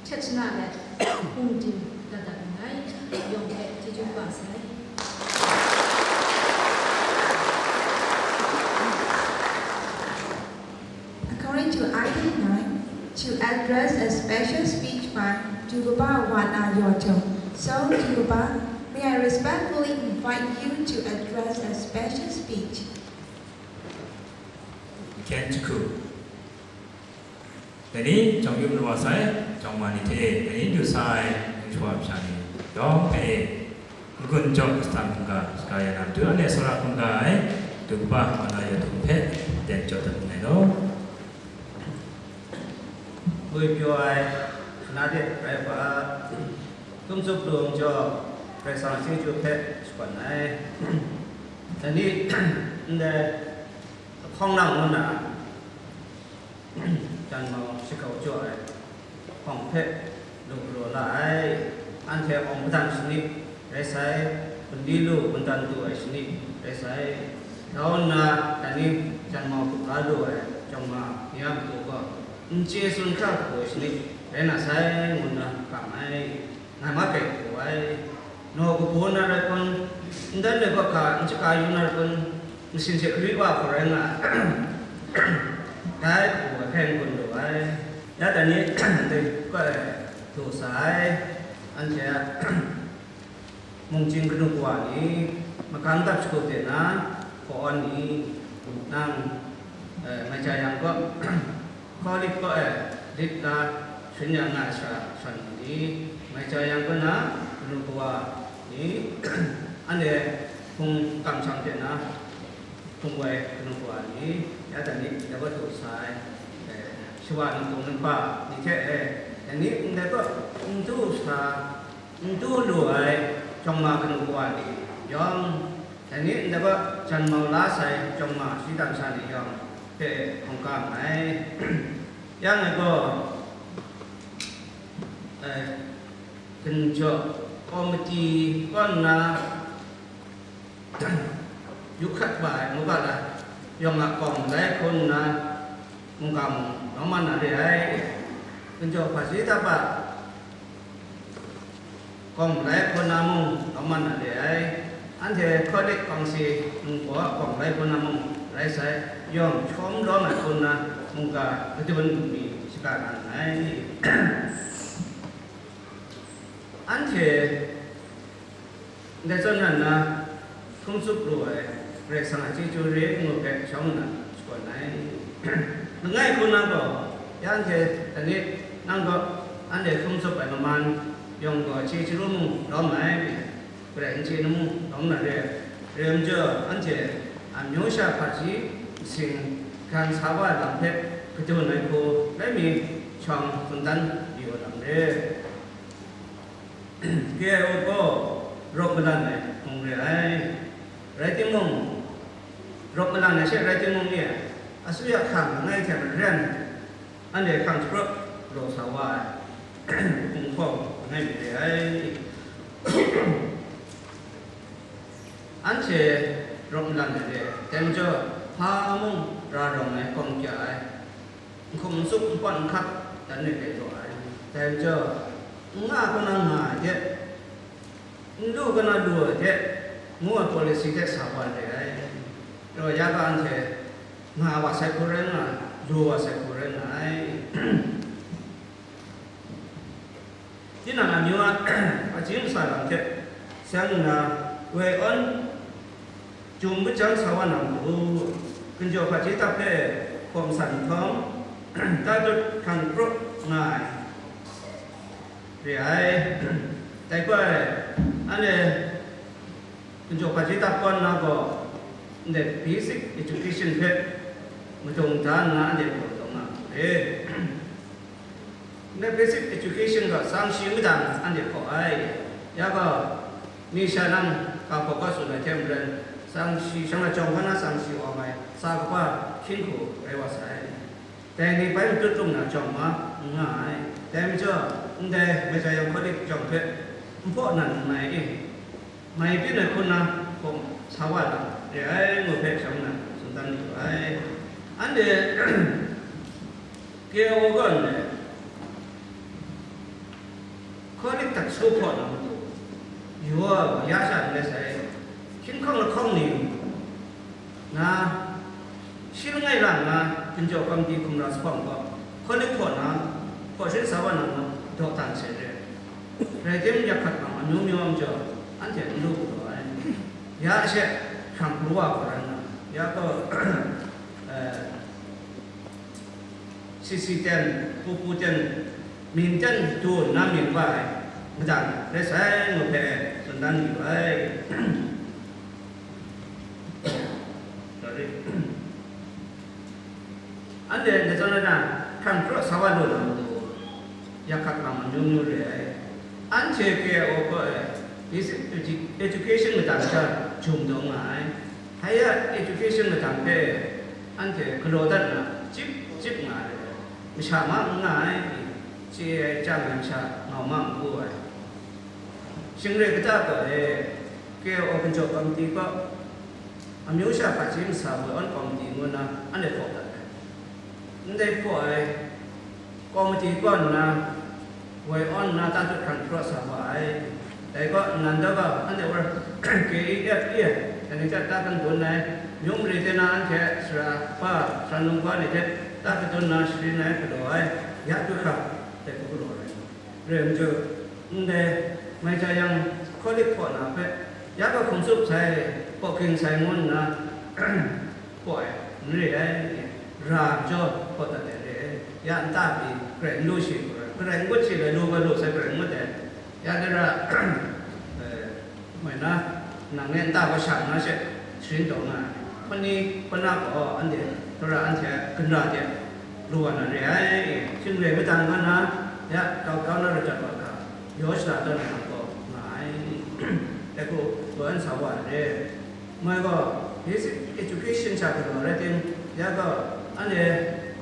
htet shana let hpung tim dat dat nngai, yawng hpe chyeju kaba sai. According to Item nine, to address a special speech by Dukaba Wana Yawjong. So, Dukaba, may I respectfully invite you to address a special speech? Ken Chikhu. Dai ni, jawng yu malu wa sai, jawng ma ni hte, dai ni du sa ai, shawa masha ni, yawng hpe, n-gun jaw, kasa hkungga, shaka ya na matu, anhte tsawra hkungga ai, Dukaba Wana Yawjong hpe, den jaw dat nngai law. Ngwi pyaw ai, shana de rai wa, tum tsup lung jaw, Karai Kasang chyeju hpe shakawn ai. Dai ni, ndai, lahkawng lang ngu na, Janmau shagrau jaw ai hpawng hpe lu galaw la ai. Anhte awng madan shanit rai sai, bungli lu madan du ai shanit rai sai. Grau nna, dai ni Janmau hkrup la lu ai jawng ma ni a matu gaw, n chye tsun hkra hku ai shanit rai na sai, ngu nna kam ai, ngai ma grai hku ai. Naw kabu na rai kun, ndai rai ga hka n shaga yu na rai kun, masin hte gari wa hku rai nga ai, dai hku ai hpe n-gun lu ai. Ya dai ni, dai koi ai, du sa ai, anhte a mungchying kanu kawa ni, magam dap shagu de na, hkaw awn ni, nang, eh, mai ja yang gaw, Kawlip kaw e lit la sharin ya nga ai sara shawng ni, mai ja yang kaw na, kanu kawa ni, anhte hpung kamsham hte na, hpung woi kanu kawa ni, ya dai ni, ndai gaw du sa ai, eh, shawa ningkung ningba ni hte e, dai ni ndai gaw n du sa, n du lu ai jawng ma kanu kawa ni yawng, dai ni ndai gaw jan mau la sai jawng ma shayi dam sha ni yawng hpe hkungga nngai. Ya ngai gaw, eh, ginjaw komiti kaw nna, yu hkrat wa ai, ngu ga la, yawng a kawng malai hku nna, mungga mung lawm mat na re ai. Ginjaw hpaji dap a kawng malai hku nna mung lawm mat na re ai. Anhte Kawlip kawngsi ningbaw a kawng malai hku nna mung rai sai, yawng shawm lawm ai hku nna mungga kadun mi shaga na nngai. Anhte ndai zawn ran nna, hkrum tsup lu ai Karai Kasang a chyeju re ngu hpe shawng nna shakawn ai. Langai hku na gaw, ya anhte dai ni, nang gaw anhte hkrum tsup ai maman yawng gaw chye chyaru mung lawm ai, garai n chye na mung lawm na re ai. Re ai majaw, anhte amyu sha hpaji masing gan sa wa ai lam hpe kadun ai hku rai mi shawng tsun dan yu ai lam re. K I O gaw rawk malan ai hpung re ai. Rai timung, rawk malan ai she rai timung ni, asuya hkang langai hte maren, anhte hkang shapraw raw sa wa ai, hpung hkawng langai mi re ai. Anhte rawk malan ai re, dai majaw, hpa mung ra rawng ai, kawng kya ai, n hkum n tsup, n pawt n hkap dan re ai taw ai. Dai majaw, n nga kaw na nga ai hte, n lu kaw na lu ai hte, ngu ai policy hte sa wa re ai. Rau ya ga anhte nga wa sai hku rai nga ai, lu wa sai hku rai nga ai. Tinang amyu a, a chying sa lam hte seng nna, woi awn jum kajam sa wa na matu, ginjaw hpaji dap hpe hkawm san nhtawm, tatut hkang krup nga ai re ai. Dai gaw, anhte ginjaw hpaji dap kaw nna gaw, ndai basic education hpe madung da nna anhte hpaw taw nga ai. Ndai basic education gaw tsang shi madang anhte hpaw ai. Ya gaw, mi sha nang ga hpaw ga tsun ai hte maren, tsang shi, shanglawt jawng hkan na tsang shi awng ai, sa kaba hkying hku rai wa sai. Dai ni bai matut rum na jawng ma n nga ai. Dai majaw, ndai Mejayang College jawng hpe n hpaw nan n mai i? Mai byin ai hku na hpawng sa wa lam re ai ngu hpe shawng nna tsun dan yu ai. Anhte K I O gaw ndai Kawlip hta su hpaw na matu, yu wa ya sha n rai sai, hkying hkawng lahkawng ni na, shi langai lang na, ginjaw kamdi hkum ra sa hpawng gaw, Kawlip hpaw na, hpaw sharin sa wa na matu, dawdan sai re. Rai timung, yak hkat lam amyu myu a majaw, anhte n lu galaw ai. Ya she, hkrang pru wa hkau rai nna, ya gaw, eh, C C ten, Pu Pu ten, myin ten du nna myin wa ai, madan rai sai ngu hpe tsun dan yu ai. Sorry. Anhte ndai zawn na, hkrang hpraw sa wa lu na matu, yak hkat lam amyu myu re ai. Anhte K I O gaw e, basic edu-, education madan hta jum taw nga ai. Higher education madan hpe anhte galaw dat nna, chyip chyip nga ai, masha ma n nga ai, chye ai chyang ai masha ngau ma n gu ai. Shing re kata gaw e, K I O ginjaw kamiti gaw, amyu sha hpaji masa woi awn kamiti ngu nna anhte hpaw dat ai. Ndai hpaw ai, kawmiti kaw nna, woi awn nna ta hkrat hkrat sa wa ai. Dai gaw, nnan da ga, anhte wa, K E F E, dai ni hta ta hkan gun ai, myu mare hte na anhte sara kaba, sara num kaba ni hte ta hkadun nna sharin ai, galaw ai, ya hkru hkra, dai hku galaw ai. Rai nme, ndai, mai hta yang, Catholic hpaw na hpe, ya ga hkum tsup sai, hpaw ging sai ngu nna, hpaw ai, n re ai, ra jaw hpaw dat ai re ai, ya nta pyi, garai n lu shi, garai n ngut shi, garai lu ga lu sai, garai n ngut ai, ya dai ra, eh, mai na, nang e nta gaw shang na she, sharin taw nga ai, hpani hpana gaw, anhte, tara anhte a ginra de, lu wa na re ai, shing re madan nga na, ya, kau kau na ra jat wa ga, yaw shada tawn ai lam gaw nga ai, dai hku, gaw an sa wa ai re. Mai gaw, basic education sha galaw rai tim, ya gaw, anhte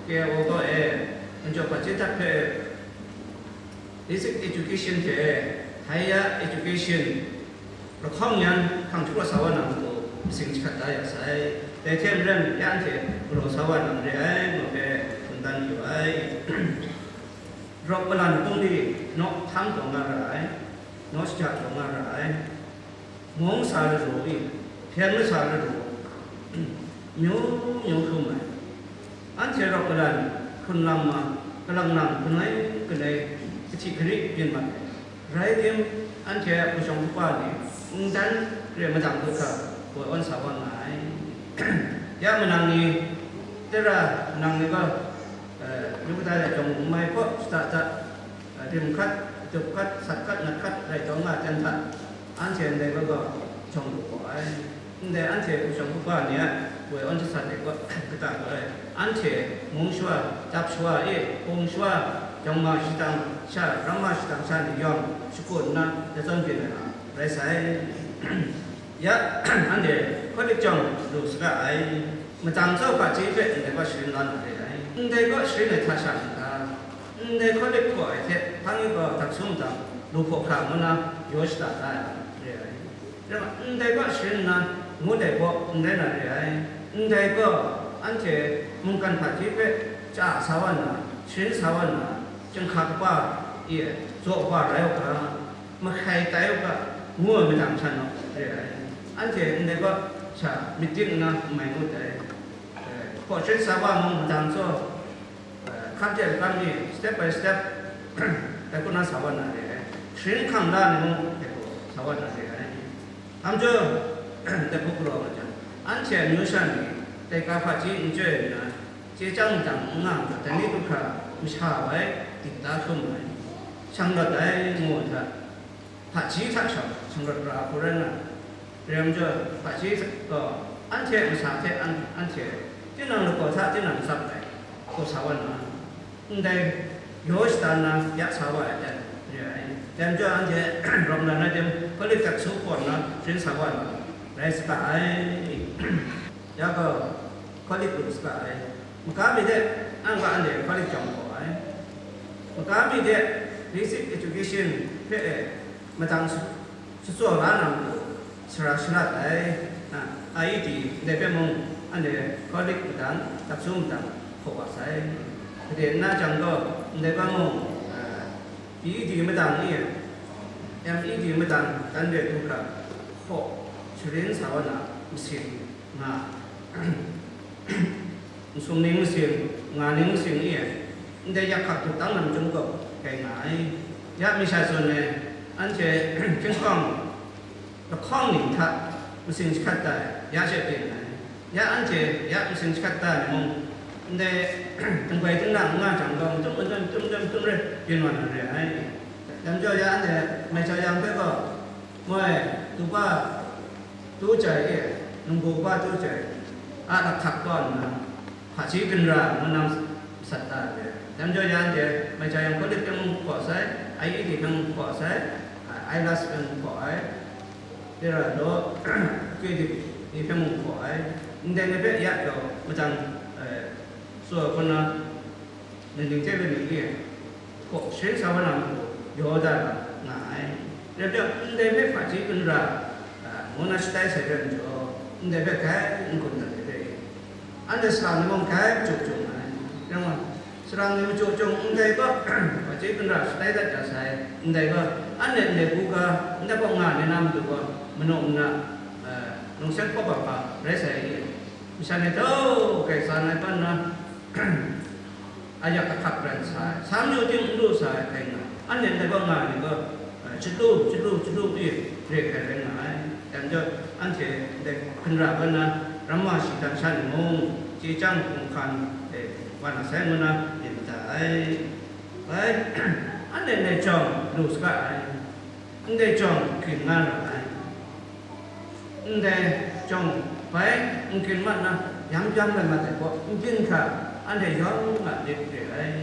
K O gaw e, anjaw hpaji htak hpe, basic education hte higher education lahkawng yan hkang hkru sa wa na matu, masing jahkrat da ya sai. Dai hte maren, ya anhte galaw sa wa na mare ai, ngu hpe tsun dan yu ai. Rawk malan bungli naw htam taw nga ra ai, naw shaja taw nga ra ai. Mung sa ladu i, hpyen masa ladu, myu myu hkrum ai. Anhte rawk galan, hkrun lam ma, kalang nang kanoi kanoi, kahti gari byin mat ai. Rai tim, anhte a hpung shawng hpupa ni, n dan re madang hkra, woi awn sa wa nga ai. Ya manang ni, tara manang ni gaw, eh, yu kata e jawng n mai hpaw shada da, rim hkat, dup hkat, sat hkat, nat hkat rai taw nga ai ten hta, anhte ndai gaw gaw jawng lu gaw ai. Ndai anhte hpung shawng hpupa ni a woi awn jasat ai gaw, kata gaw ai, anhte mung shawa, dap shawa e, hpung shawa, jawng ma shadang sha, ramma shadang sha ni yawng shakut nna, ya zawn byin ai lam rai sai. Ya, anhte Catholic jawng lu saga ai, madang tsaw hpaji hpe ndai gaw sharin la na re ai. Ndai gaw sharin ai hta sha n ta? Ndai Catholic hpaw ai hte, hpang yub gaw dak sum dang, lu hpaw hkra ngu na, yaw shada da ai lam re ai. Rai nna, ndai gaw sharin nna, ngut ai gaw n rai na re ai. Ndai gaw, anhte mungkan hpaji hpe chya sa wa nna, sharin sa wa nna, chyinghka kaba e zaw wa rai u ga, mahkai tai u ga, ngu ai madang hta naw re ai. Anhte ndai gaw sha myit dik nna n mai ngut ai. Eh, hpaw sharin sa wa mung madang tsaw, eh, hkam hte hkam ni step by step, dai hku na sa wa na re ai. Sharin hkam la ni mung dai hku sa wa na re ai. Hkam jaw, dai hku galaw nga jang, anhte amyu sha ni, dai ga hpaji n chyoi nna, chye chyang madang n nga majaw, dai ni du hkra masha ai, dikta hkrum ai, shang rawt ai, ngu ai hta, hpaji hta shawng, shang rawt ra hku rai nga ai. Rai majaw, hpaji gaw, anhte masa hte an-, anhte tinang lagaw hta tinang tsap ai, hku sa wa nna, ndai yaw shada nna ya sa wa ai ten re ai. Dai majaw, anhte rawk na na dem, Catholic dak su hpaw nna sharin sa wa nna, rai saga ai. Ya gaw, Catholic lu saga ai. Maga mi de, nang ga anhte Catholic jawng hpaw ai. Maga mi de, basic education hpe e, madang su-, sutsaw la na matu, sara shalat ai. A, I E D, ndai hpe mung, anhte Catholic madang, dak su madang, hpaw wa sai. Gade nna jang gaw, ndai hpe mung, a, B E D madang ni, M E D madang, dan re du hkra, hpaw sharin sa wa na, masing nga, nsum ning masing, nga ning masing ni, ndai yak hkak dut tang na machyum gaw, rai nga ai. Ya mi sha tsun ai, anhte chyinghkawng lahkawng ning hta masing jahkrat da ai, ya she byin ai. Ya anhte ya masing jahkrat da ai mung, ndai dingbai dingna n nga jang gaw, matum matum matum matum matum re byin wa na re ai. Dai majaw ya anhte mai jau yang hpe gaw, moi, du pa, tu jai e, nunggu pa tu jai, a lakhtak taw nna, hpaji ginra ngu na masat da ai. Dai majaw ya anhte mai jau yang Catholic hpe mung hpaw sai, I E D hpe mung hpaw sai, a, I E L T S hpe mung hpaw ai, Tera law, K D P ni hpe mung hpaw ai, ndai ni hpe ya taw, madang, eh, tsaw hpun na, ningning hte ningning e, hpaw sharin sa wa na matu, yaw da nga ai. Rai timung, ndai hpe hpaji ginra, ah, ngu na shatai sai rai majaw, ndai hpe grai n gun dat ai hpe, anhte salang ni mung grai majaw jaw nga ai. Rai nme, salang ni majaw jaw ndai gaw, Chye gun ra shatai dat ya sai, ndai gaw, anhte ndai buga, ndai kaw nga ai ni na matu gaw, manu mara, eh, lungset kawp ai hpa rai sai, masha ni tau hkrai tsan ai hpan na, ayak ahkak ran sa ai, sa mayu ting n lu sa ai hkrai nga, anhte ndai kaw nga ai ni gaw, eh, chyalu, chyalu, chyalu i re hkrai rai nga ai. Dai majaw, anhte ndai hkun ra hpan na, ramma shi dan sha ni mung, chye chyang hkum hkan, eh, wa na sai ngu na, myit mada ai. Bai, anhte ndai jawng lu saga ai, ndai jawng grin nga ra ai, ndai jawng bai n grin mat na, yam yam mat mat ai gaw, n byin hkra, anhte yawng a lit re ai.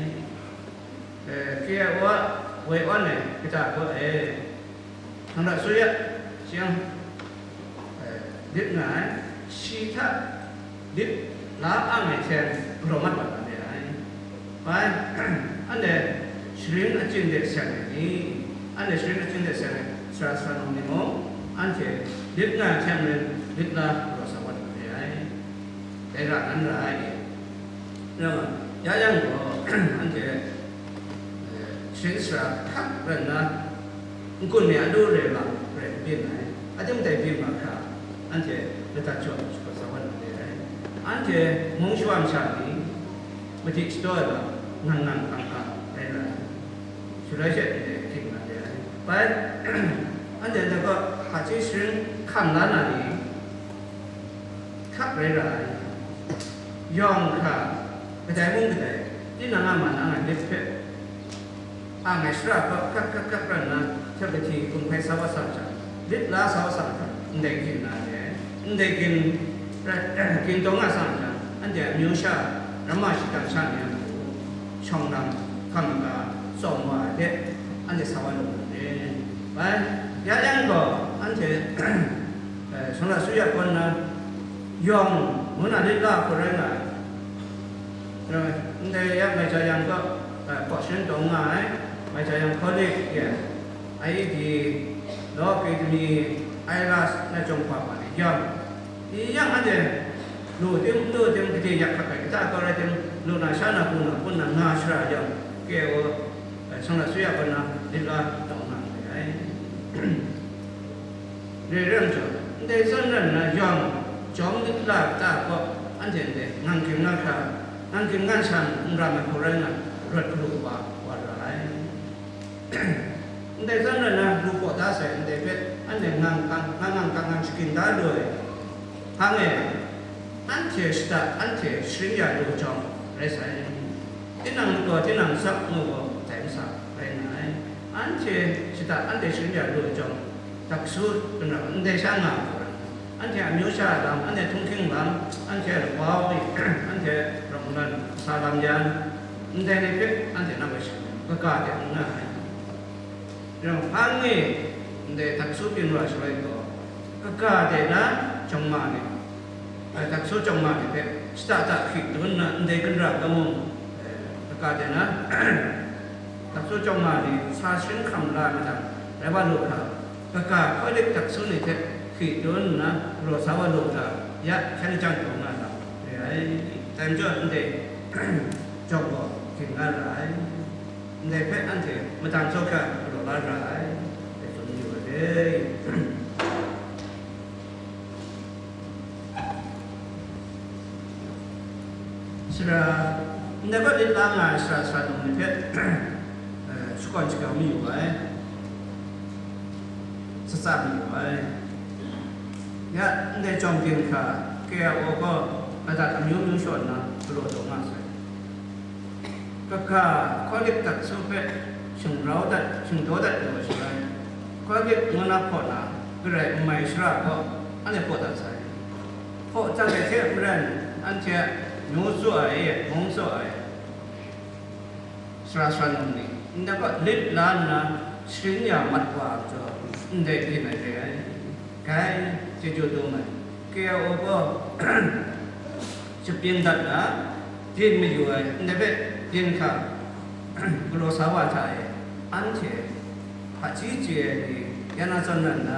Eh, K I O a woi awn ai kata gaw e, Hkang hta su ya, shi yang, eh, lit nga ai, shi hta lit la ang ai hte galaw mat wa na re ai. Bai, anhte sharin achyin de seng ai ni, anhte sharin achyin de seng ai sara sara num ni mung, anhte lit nga ai hte maren lit la galaw sa wa na re ai. Dai ra nan ra ai. Rai nga, ya yang gaw, anhte, eh, sharin sara hkak rai nna, n-gun mi a lu rai lam rai n byin ai, aten dai byin ma hkra, anhte ladat jaw shapraw sa wa na re ai. Anhte mung shawa masha ni, madi shadaw ai lam, ngang ngang hkang hkang rai ra ai, shaloi she ndai hkying na re ai. Bai, anhte ndai gaw, hpaji sharin hkam la na ni, hkak rai ra ai, yawng hkra, kadai mung kadai, tinang a man ang ai myit hpe, ang ai shara gaw hkak hkak hkak rai nna, hte lahti hkum hkai sa wa sa ai hta, lit la sa wa sa ai hta, ndai gyin na re, ndai gyin, gyin taw nga sa ai hta, anhte amyu sha, ramma shi dan sha ni a matu, shawng lam, hkam maka, tsawm wa ai hte, anhte sa wa lu na re. Bai, ya yang gaw, anhte, eh, Shanghta su ya kaw nna, yawng ngu na lit la hku rai nga ai. Ndai ya mai ja yang gaw, eh, Pawshan taw nga ai, mai ja yang Catholic ya, I E D, Law Academy, I R A S na chyawm hpa ma ni yawng, ni yang anhte lu tim, n lu tim, gade yak hkak ai kata gaw rai tim, lu na sha na, hku na, hpun na, nga shara yang, K I O, eh, Shanghta su ya kaw nna, lit la taw nga ai. Re rai majaw, ndai zawn rai nna yawng jawm lit la kata gaw, anhte ndai ngang ging nga hkra, ngang ging nga sha n ram ai hku rai nna, rawt galu wa, wa ra ai. Ndai zawn rai nna, lu paw da sai ndai hpe, anhte ngang kang, ngang ngang kang kang shagun da lu ai. Hpang e, anhte shada, anhte sharin ya lu jawng rai sai. Tinang lagaw, tinang sak ngu gaw, dai masa rai nga ai. Anhte shada, anhte sharin ya lu jawng, taksu, kanra, ndai sha nga ai hku rai, anhte amyu sha lam, anhte htunghking lam, anhte a lapau, anhte rawng lan, sa lam yan, ndai ni hpe anhte na bai shang, kaga de n nga ai. Yawng hpang e, ndai taksu byin wa shaloi gaw, kaga de na jawng ma ni, ai, taksu jawng ma ni hpe shada da hkri dun nna, ndai kanra ga mung, eh, kaga de na, taksu jawng ma ni sa sharin hkam la ai majaw, rai wa lu hkra, kaga Catholic taksu ni hte hkri dun nna, galaw sa wa lu hkra, ya, hkyen jan taw nga na, re ai, dai majaw ndai jawng gaw, ging nga ra ai. Ndai hpe anhte matang jaw hkra galaw la ra ai, dai tsun yu ai. Sara, ndai hpe lit la nga ai sara sara num ni hpe, eh, shakawn shakau mayu ai, tsatsa mayu ai. Ya, ndai jawng byin hkra, K I O gaw, adat amyu myu shaw nna, galaw taw nga sai. Kaga Catholic taksu hpe shingrau dat, shingdaw dat lu ai shaloi, Catholic ngu na hpaw na, Karai n mai shara gaw, anhte hpaw dat sai. Hpaw dat ai hte maren, anhte a ngu tsaw ai, mung tsaw ai, sara sara num ni, ndai hpe lit la nna, sharin ya mat wa ai majaw, ndai byin ai re ai. Gai, chyeju dum ai. K I O gaw shabyin dat na, byin mayu ai, ndai hpe byin hkra galaw sa wa hta e, anhte hpaji chye ai ni, ya na zawn ran na,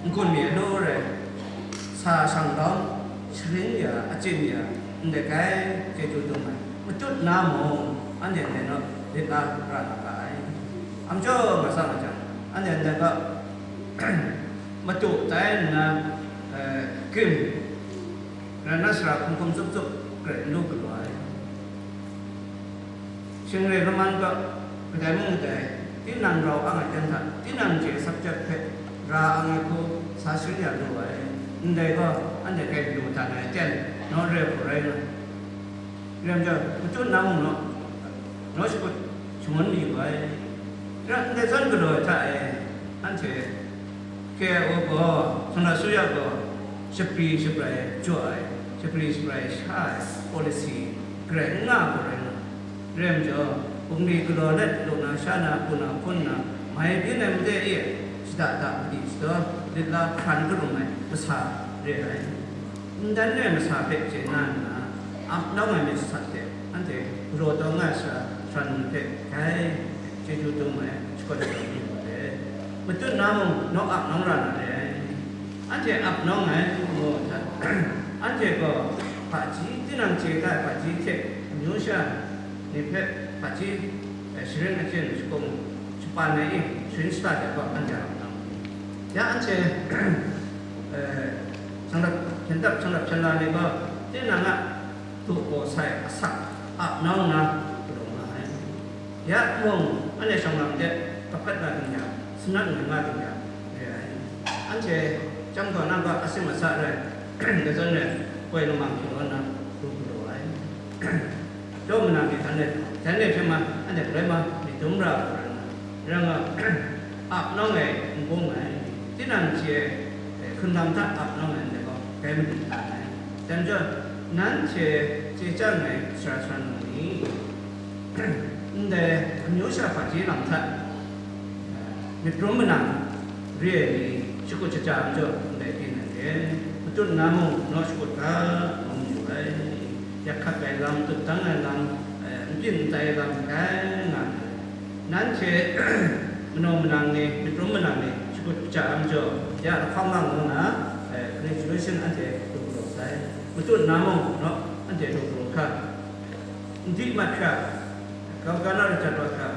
n-gun mi a law rai, sa shang dawng, sharin ya, achyin ya, ndai gai, chyeju dum ai, matut na mung, anhte ndai naw, lit la ra na ga ai. Amjaw nga sa nga jang, anhte ndai ga matu tai nna, eh, grim rai nna, sara hkum hkum tsup tsup grai n lu galaw ai. Shing re laman ga kadai mung kadai, tinang rau ang ai ten hta, tinang chye subject hpe ra ang ai hku sa sharin ya lu ai. Ndai gaw, anhte grai lu htan ai ten, naw re hku rai nga. Ram jang, matut na mung naw, naw shakut shangun mayu ai. Ram ndai zawn galaw ai hta e, anhte K I O gaw, Sanra Suya gaw, shapri shabrai jaw ai, shapri shabrai sha ai, policy grai n nga ai hku rai nga. Ram jaw, bungli galaw let, lu na sha na, hku na hpun na, mai byin ai made e, shada da madi shadaw, lit la hkran karum ai masa re ai. Ndan re ai masa hpe chye na nna, ap nawng ai myit sat hte, anhte galaw taw nga ai sara, sara num hpe, dai chyeju dum ai, shakawn shadawn ni wa ai. Matut na mung, naw ap nawng ra na re ai. Anhte ap nawng ai, ngu ai hta, anhte gaw hpaji, tinang chye ai hpaji hte amyu sha ni hpe hpaji, eh, sharin achyin shakung shapan ai e, sharin shata de gaw anhte ap nawng. Ya anhte, eh, sanglap, hpyen dap sanglap hpyen la ni gaw, tinang a du gaw sai asak ap nawng nna, galaw nga ai. Ya mung, anhte shawng lam de, kahpat nga ding yang, sanat nga nga ding yang, re ai. Anhte chyam gaw nang gaw asim asa rai, gazan rai, koi lamang hkying nna, du galaw ai. Daw manang ni htan e, htan e hpyen ma, anhte galoi ma, myit dum ra ai hku rai nga, rai nga, ap nawng ai n bung ai, tinang chye ai, eh, hkun lam hta ap nawng ai ndai gaw, gai madun dan ai. Dai majaw, nanhte chye chyang ai sara sara num ni, ndai amyu sha hpaji lam hta, eh, myit rum manang, re ai ni shakut shaja majaw ndai byin ai re, matut na mung naw shakut ga, ngu mayu ai. Yak hkat ai lam, tutdang ai lam, eh, n byin n tai ai lam, gai nga ai. Nanhte manaw manang ni, myit rum manang ni, shakut shaja ai majaw, ya lahkawng nga ngu na, eh, graduation anhte du galaw sai. Matut na mung naw, anhte du galaw hkra, n di mat hkra, gau ga na ra jat wa hkra,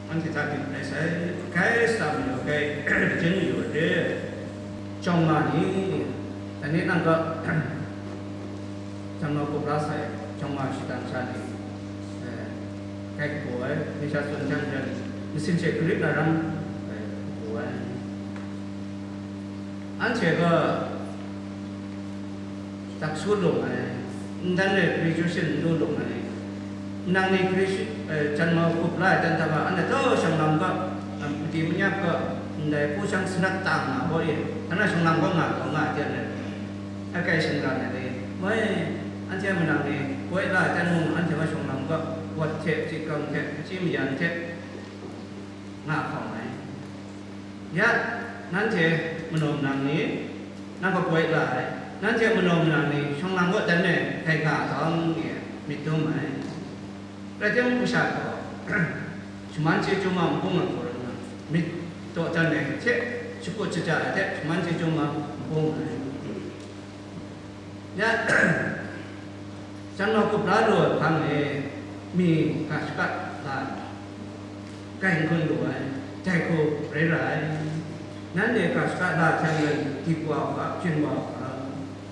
anhte hta byin rai sai, grai sa mayu ai, grai majin mayu ai re, jawng ma ni, dai ni nang gaw, jang nau kup la sai, jawng ma shadang sha ni, eh, grai kabu ai, ni sha tsun jang jang, masin she garip na ram, eh, kabu ai. Anhte gaw, dak su lung ai, ndan e graduation n lu lung ai, nang ni graduation, eh, jan mau kup la ai dan hta ga, anhte taw shawng lam ga, eh, madi manyap ga, ndai hpu shang sanat tang nga gaw e, hta na shawng lam gaw nga gaw nga ai ten ai, akai shingran ai ni, moi, anhte manang ni, poi la ai dan mung, anhte gaw shawng lam ga, wat hte, chyegang hte, hpyi mayan hte, nga hkawng ai. Ya, nanhte manaw manang ni, nang kabai la ai, nanhte manaw manang ni, shawng lam kaw dan e, dai nga a tawng ni, myit dum ai. Rai timung, masha gaw, shaman chyeju ma n bung ai hku rai nna, myit daw dan ai hte, shakut shaja ai hte, shaman chyeju ma n bung ai. Ya, jan nau kup la lu ai hpang e, mi ga shaka la ai, grai n gun lu ai, dai hku rai ra ai. Nanhte ga shaka la ai hte maren, dip wa u ga, byin wa u ga,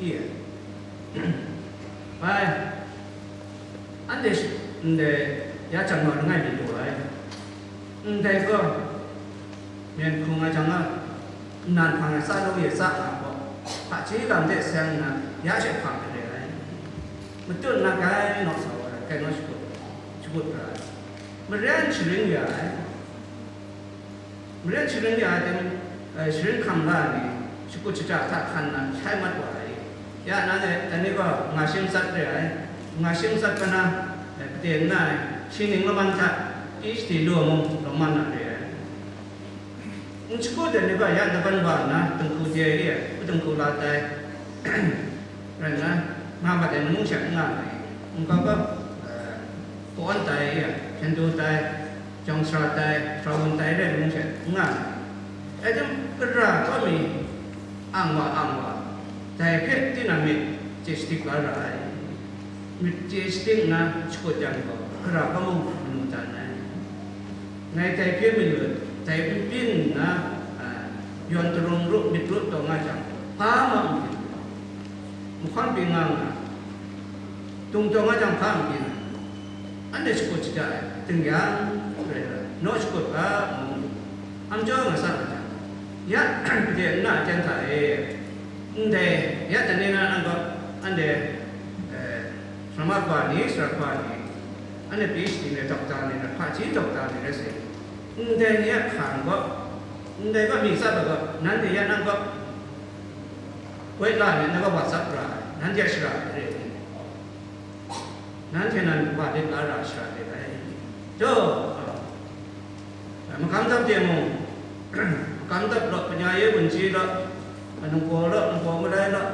i ai. Bai, anhte shi-, ndai ya jan nau langai mi lu ai. Ndai gaw, Myen hkrung ai jang a, nnan hpang e sa lu ye sa nga gaw, hpaji lam de seng nna, ya she hpang de re ai. Matut na gai naw sa wa ai, gai naw shakut, shakut ra ai. Maren sharin ya ai. Maren sharin ya ai tim, eh, sharin hkam la ai ni, shakut shaja hta hkan nna, shai mat wa ai. Ya, nanhte, dai ni gaw, nga shi matsat re ai. Nga shi matsat ga na, eh, pade n na ai, shi ning laman hta, P H D lu ai mung, lawman na re ai. N shagu dat ni gaw ya daban wa nna, dinghku de e, hpung dinghku la tai, rai nna, nga mat ai mung she n nga ai, nkau gaw, eh, kawan tai e, hpyen du tai, jawng sara tai, sara wun tai rai mung she n nga ai. Rai tim, gara kau mi, ang wa, ang wa, dai hpe tinang myit chye shadik la ra ai. Myit chye shadik nna shakut yang gaw, Gara kamu manu dan ai. Ngai dai hpyi mayu, dai n byin nna, a, yawn tarung ru, myit ru taw nga jang, hpa ma n byin. Mahkawn pyi nga nga, dung taw nga jang, hpa n byin. Anhte shakut shaja ai, ding yang, rai rai, naw shakut ga, ngu. Amjaw nga sa nga jang, ya, gade nna jan hta e, ndai, ya, dai ni na nang gaw, anhte, eh, sara ma kawa ni, sara kawa ni, anhte PhD ni, doctor ni, hpaji doctor ni rai sai. Ndai ni a hkan gaw, ndai gaw mi tsat ai gaw, nanhte ya nang gaw, woi la ni, nang gaw WhatsApp ra ai, nanhte a shara ai re. Nanhte nan wa lit la ra shara lit ai. Jaw, a, makam dap de mung, makam dap law, panya ye wunji law, nungpaw law, nungpaw malai law,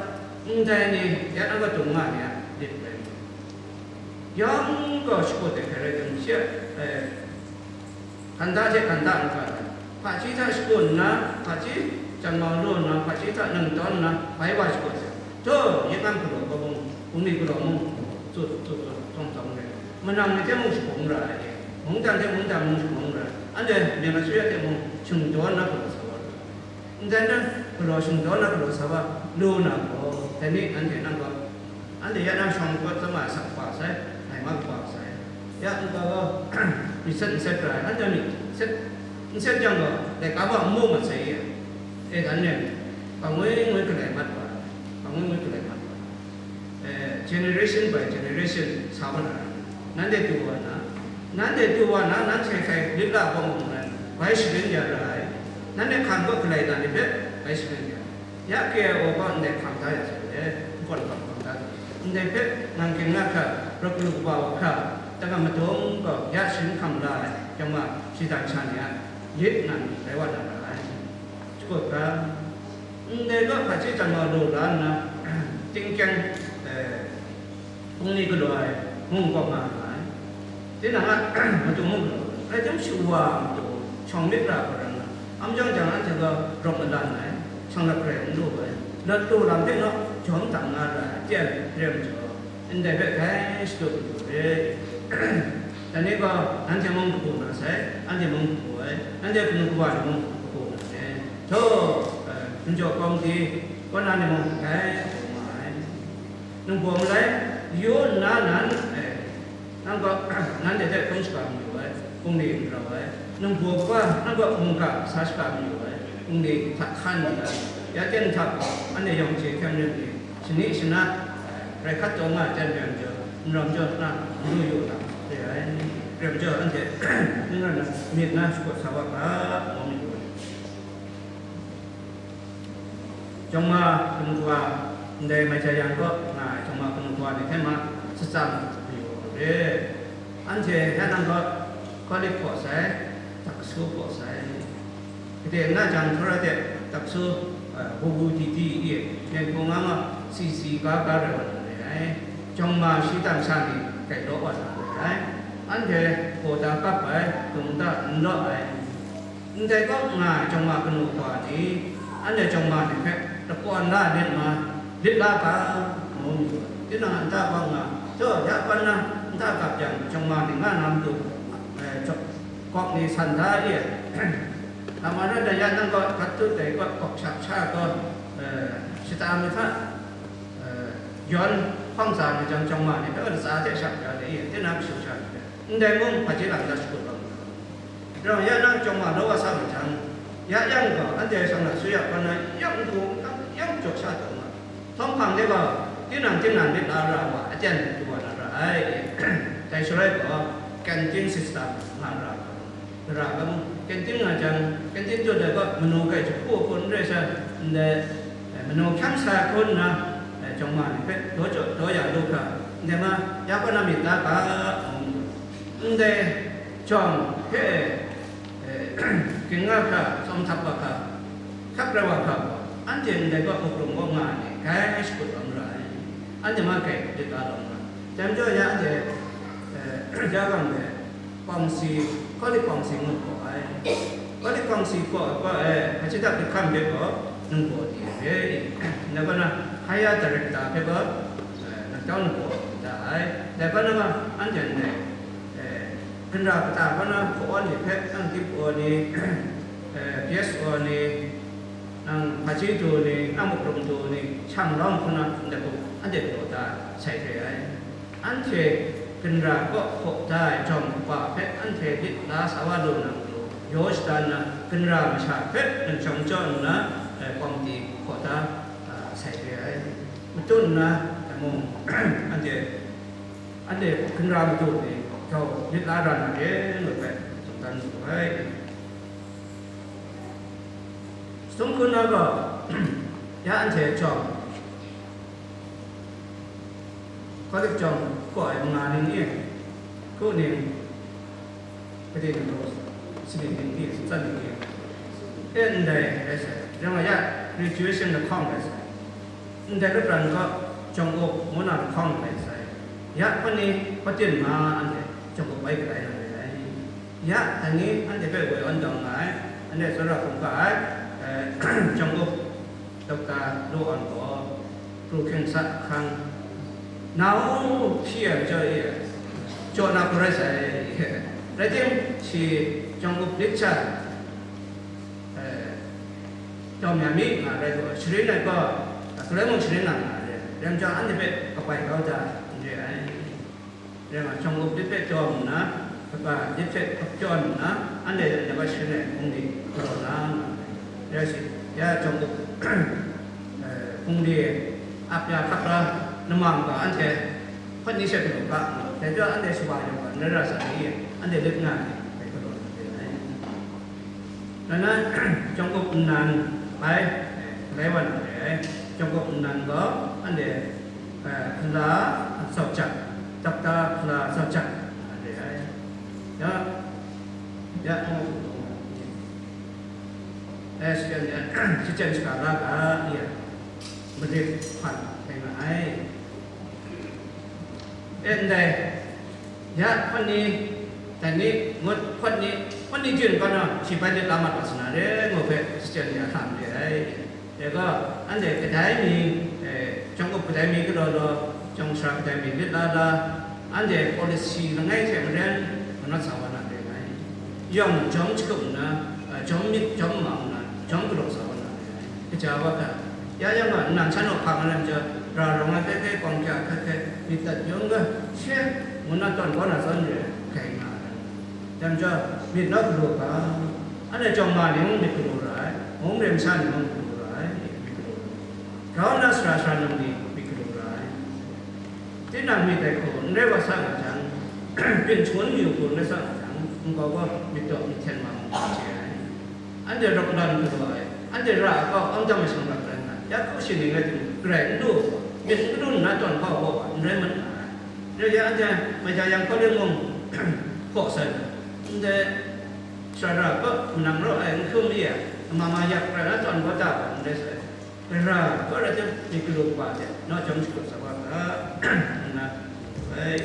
ndai ni, ya nang gaw dung nga ni a, lit rai. Yawng gaw shakut ai hkrai rai tim, shi a, eh, Hkanda hte hkanda n ga ai, hpaji hta shakut nna, hpaji janmau lu nna, hpaji hta nang tawn nna, bai wa shakut ai. Jaw, yet ngan galaw kau mung, bungli galaw mung, tut, tut, tut, tawng, tawng rai. Manang ni hte mung shagun ra ai, mungdan hte mungdan mung shagun ra ai. Anhte myen asuya hte mung shingdaw nna galaw sa wa ai. Ndai na, galaw shingdaw na galaw sa wa lu na gaw, dai ni anhte nang gaw, anhte ya nang shawng kawt tsawm ai asak kaba sai, ngai ma kaba sai. Ya nta gaw, myit set n set ra ai, anhte myit set, n set jang gaw, laika wa n mu mat sai ye. E dan nem, kangwi ngwi galai mat wa ai, kangwi ngwi galai mat wa ai. Eh, generation by generation sa wa na ra, nanhte du wa na, nanhte du wa na, nanhte hkai lit la gaw mung rai, bai sharin ya ra ai, nanhte hkan kaw galai na ni hpe bai sharin ya, ya ke ai wa gaw ndai hkam da ya sa le, n kawn hkam hkam da, ndai hpe nang ginna hkra, rawt galu kaba wa hkra, dang a madung gaw ya sharin hkam la ai, yawng ma shi dan sha ni a lit nnan rai wa na ra ai. Shakut ga, ndai gaw hpaji janmau lu la nna, tingkyang, eh, hpung ni galaw ai mung kaw nga nga ai. Tinang a matu mung galaw, rai tim, shawa matu shawng myit ra hkawt rai nna, amjawng jang anhte gaw rawt malan ai, shang lap hkrai n lu ai, lawt lu lam hpe naw jawm dang nga ra ai, tyen rem jaw, ndai hpe bai shadu lu re. Dai ni gaw nanhte mung kabu na sai, anhte mung kabu ai, nanhte hpung kabu ai mung kabu na sai. Jaw, eh, hpung jaw kawng di, kaw na ni mung bai kabu nga ai. Nang baw malai, yu nna nan, eh, nang gaw, nanhte hte hkrum shaga mayu ai, hpung ni n rau ai. Nang baw kaba, nang gaw mungga sa shaga mayu ai, hpung ni hta hkan nna, ya ten hta gaw, anhte yawng chye hkyam rit ni, shani shana, rai hkat taw nga ai jan mayam jaw, n ram jaw nna, n lu yu na, re ai, rem jaw anhte, n ran na, myit na shakut sa wa ga, ngu myit u. Jawng ma kanu kawa, ndai mai jai yang kaw nga ai jawng ma kanu kawa ni hte ma, shatsam mayu re. Anhte ya nang gaw, Kawlik hpaw sai, Taksu hpaw sai. Gade na jang hkra de, Taksu, eh, wu wu di di i, myen hpung nga ma, si si ga ga rai wa na re ai. Jawng ma shi dan sha ni gai law wa na re ai. Anhte gaw da kap ai, dung da n law ai. Ndai kaw nga ai jawng ma kanu kawa ni, anhte jawng ma ni hpe lakawn la ai myit ma, lit la ga, ngu myit. Tinang a nta kaw nga, jaw, ya kaw nna, nta kap yang, jawng ma ni nga na matu, eh, jaw, kawk ni san da i ai. Lama rai na ya nang gaw, gat tut dai gaw, kawk shak sha gaw, eh, shata mi hta, eh, yawn hpang sa ai jang, jawng ma ni hpe latsa hte shak ya de i ai, tinang kashu sha ni hpe. Ndai mung, hpaji lam dat shakut lawm. Rau ya nang jawng ma law wa sa ma jang, ya yang gaw, anhte shang na su ya kaw na, yang du, yang jaw sha taw nga. Htawng hpang de gaw, tinang tingnan myit la ra wa, aten du wa na ra ai. Dai shaloi gaw, canteen system nga ra, ra ga mu. Canteen nga jang, canteen tut ai gaw, manu kai jahku hku n rai sha, ndai, eh, manu hkyang sa hku nna, eh, jawng ma ni hpe daw jaw, daw ya lu hkra, ndai ma, ya kaw na myit la ga, ngu mu. Ndai jawng hpe, eh, ging nga hkra, tsawm htap wa hkra, hkap rai wa hkra gaw, anhte ndai gaw muk rung gaw nga ai ni, grai shakut lawm ra ai. Anhte ma grai lit la lawm ra ai. Dai majaw ya anhte, eh, ya gang de, Kawngsi, Kawlik kawngsi ngu gaw ai. Kawlik kawngsi gaw, gaw ai, hpaji dak hkam hpe gaw, nungbaw di re. Dai gaw na, higher director hpe gaw, eh, nang tau nungbaw da ai. Dai gaw na gaw, anhte ndai, eh, Hkun ra kata kaw na hpaw ni hpe nang dip wa ni, eh, P S O ni, nang hpaji du ni, nang mukrum du ni, shang lawm hku na ndai hku anhte galaw da sai re ai. Anhte hkun ra kaw hpaw da ai jawm kaba hpe anhte lit la sa wa lu nang lu, yaw shadan na hkun ra masha hpe nang shawng jaw nna, eh, kawmti hpaw da, ah, sai re ai. Matut nna, eh, mung, anhte Anhte hkun ra madu ni grau lit la ra na re ngut hpe tsun dan wu ai. Sung hkun na gaw, ya anhte jawng, Kawlip jawng kaw ai manga ning e, hku ning, Gade ni gaw, sini ning ni, tsat ning ni, e ndai rai sai, rai nga ya, graduation lahkawng rai sai, ndai lapran gaw, jawng up ngu na lahkawng rai sai, ya hpani hpatin ma anhte jawng up bai kadai na rai ai. Ya dai ni anhte hpe woi awn dawng nga ai, anhte tsawra hkungga ai, eh, jawng up, Dokta Lu Awn gaw, pru hkying sa hkang, nau hpyi ai majaw e, jaw na hku rai sai. Rai tim, shi jawng up lit sha, eh, tawm ya mi nga rai gaw, sharin ai gaw, galoi mung sharin nga nga ai, rai majaw, anhte hpe kabai kau da n re ai. Rai nga, jawng up lit hpe tawm nna, kaba lit hpe hkap jawn nna, anhte dai na sharin ai hpung de galaw na nga ai. Rai shi, ya jawng up, eh, hpung de ap ya hkap la, namang ga anhte hpawt ni she galaw ga, dai jaw anhte shawa yawng ga n rai ra sa ni, anhte lit nga ai, dai galaw na re ai. Nna, jawng up nnan bai, eh, galai wa na re ai. Jawng up nnan gaw, anhte, eh, hkala tsawp jang, dakta hkala tsawp jang, na re ai. Ya, ya, eh, shachyen, shachyen shaga la ga, ya, marit hpan rai nga ai. E ndai, ya hpawt ni, dai ni, ngut hpawt ni, hpawt ni jin kaw na, shi bai lit la mat wa sa na re, ngu hpe shachyen ya htam re ai. Dai gaw, anhte kadai mi, eh, jawng up kadai mi galaw law, jawng sara kadai mi lit la la, anhte policy langai hte maren, manawt sa wa na re ai. Yawng jawm jahkup nna, eh, jawm myit, jawm mang nna, jawm galaw sa wa na re ai. Kaja wa hkra, ya yang gaw, nnan shan hkang ai lam jaw, ra rawng ai hkrai hkrai, gawng kya hkrai hkrai, myit dat yung ga, she, ngu na tawn kau na zawn re, hkrai nga ai. Dai majaw, myit naw galaw ga, anhte jawng ma ni mung myit galaw ra ai, mung re masha ni mung myit galaw ra ai, myit galaw ra ai. Grau nna sara sara num ni myit galaw ra ai. Tinang myit dai hku n rai wa sa nga jang, byin shangun mayu hku n rai sa nga jang, nkau gaw myit daw myit hten wa mung n chye ai. Anhte rawk lan galaw ai, anhte ra ai kau, aung dam ai shanglawt rai nna, ya hku shi ning rai timung, garai n lu, myit n gadun nna tawn kau gaw n rai mat nga ai. Rai yang, anhte maja yang hkaw ling mung hkaw sai, ndai shara gaw manang raw ai, n hkrum li ai, ama ma yak rai na tawn kau da ai, n rai sai. Gara gaw rai tim, myit galaw wa hte naw jawm shakut sa wa ga, nna, ai,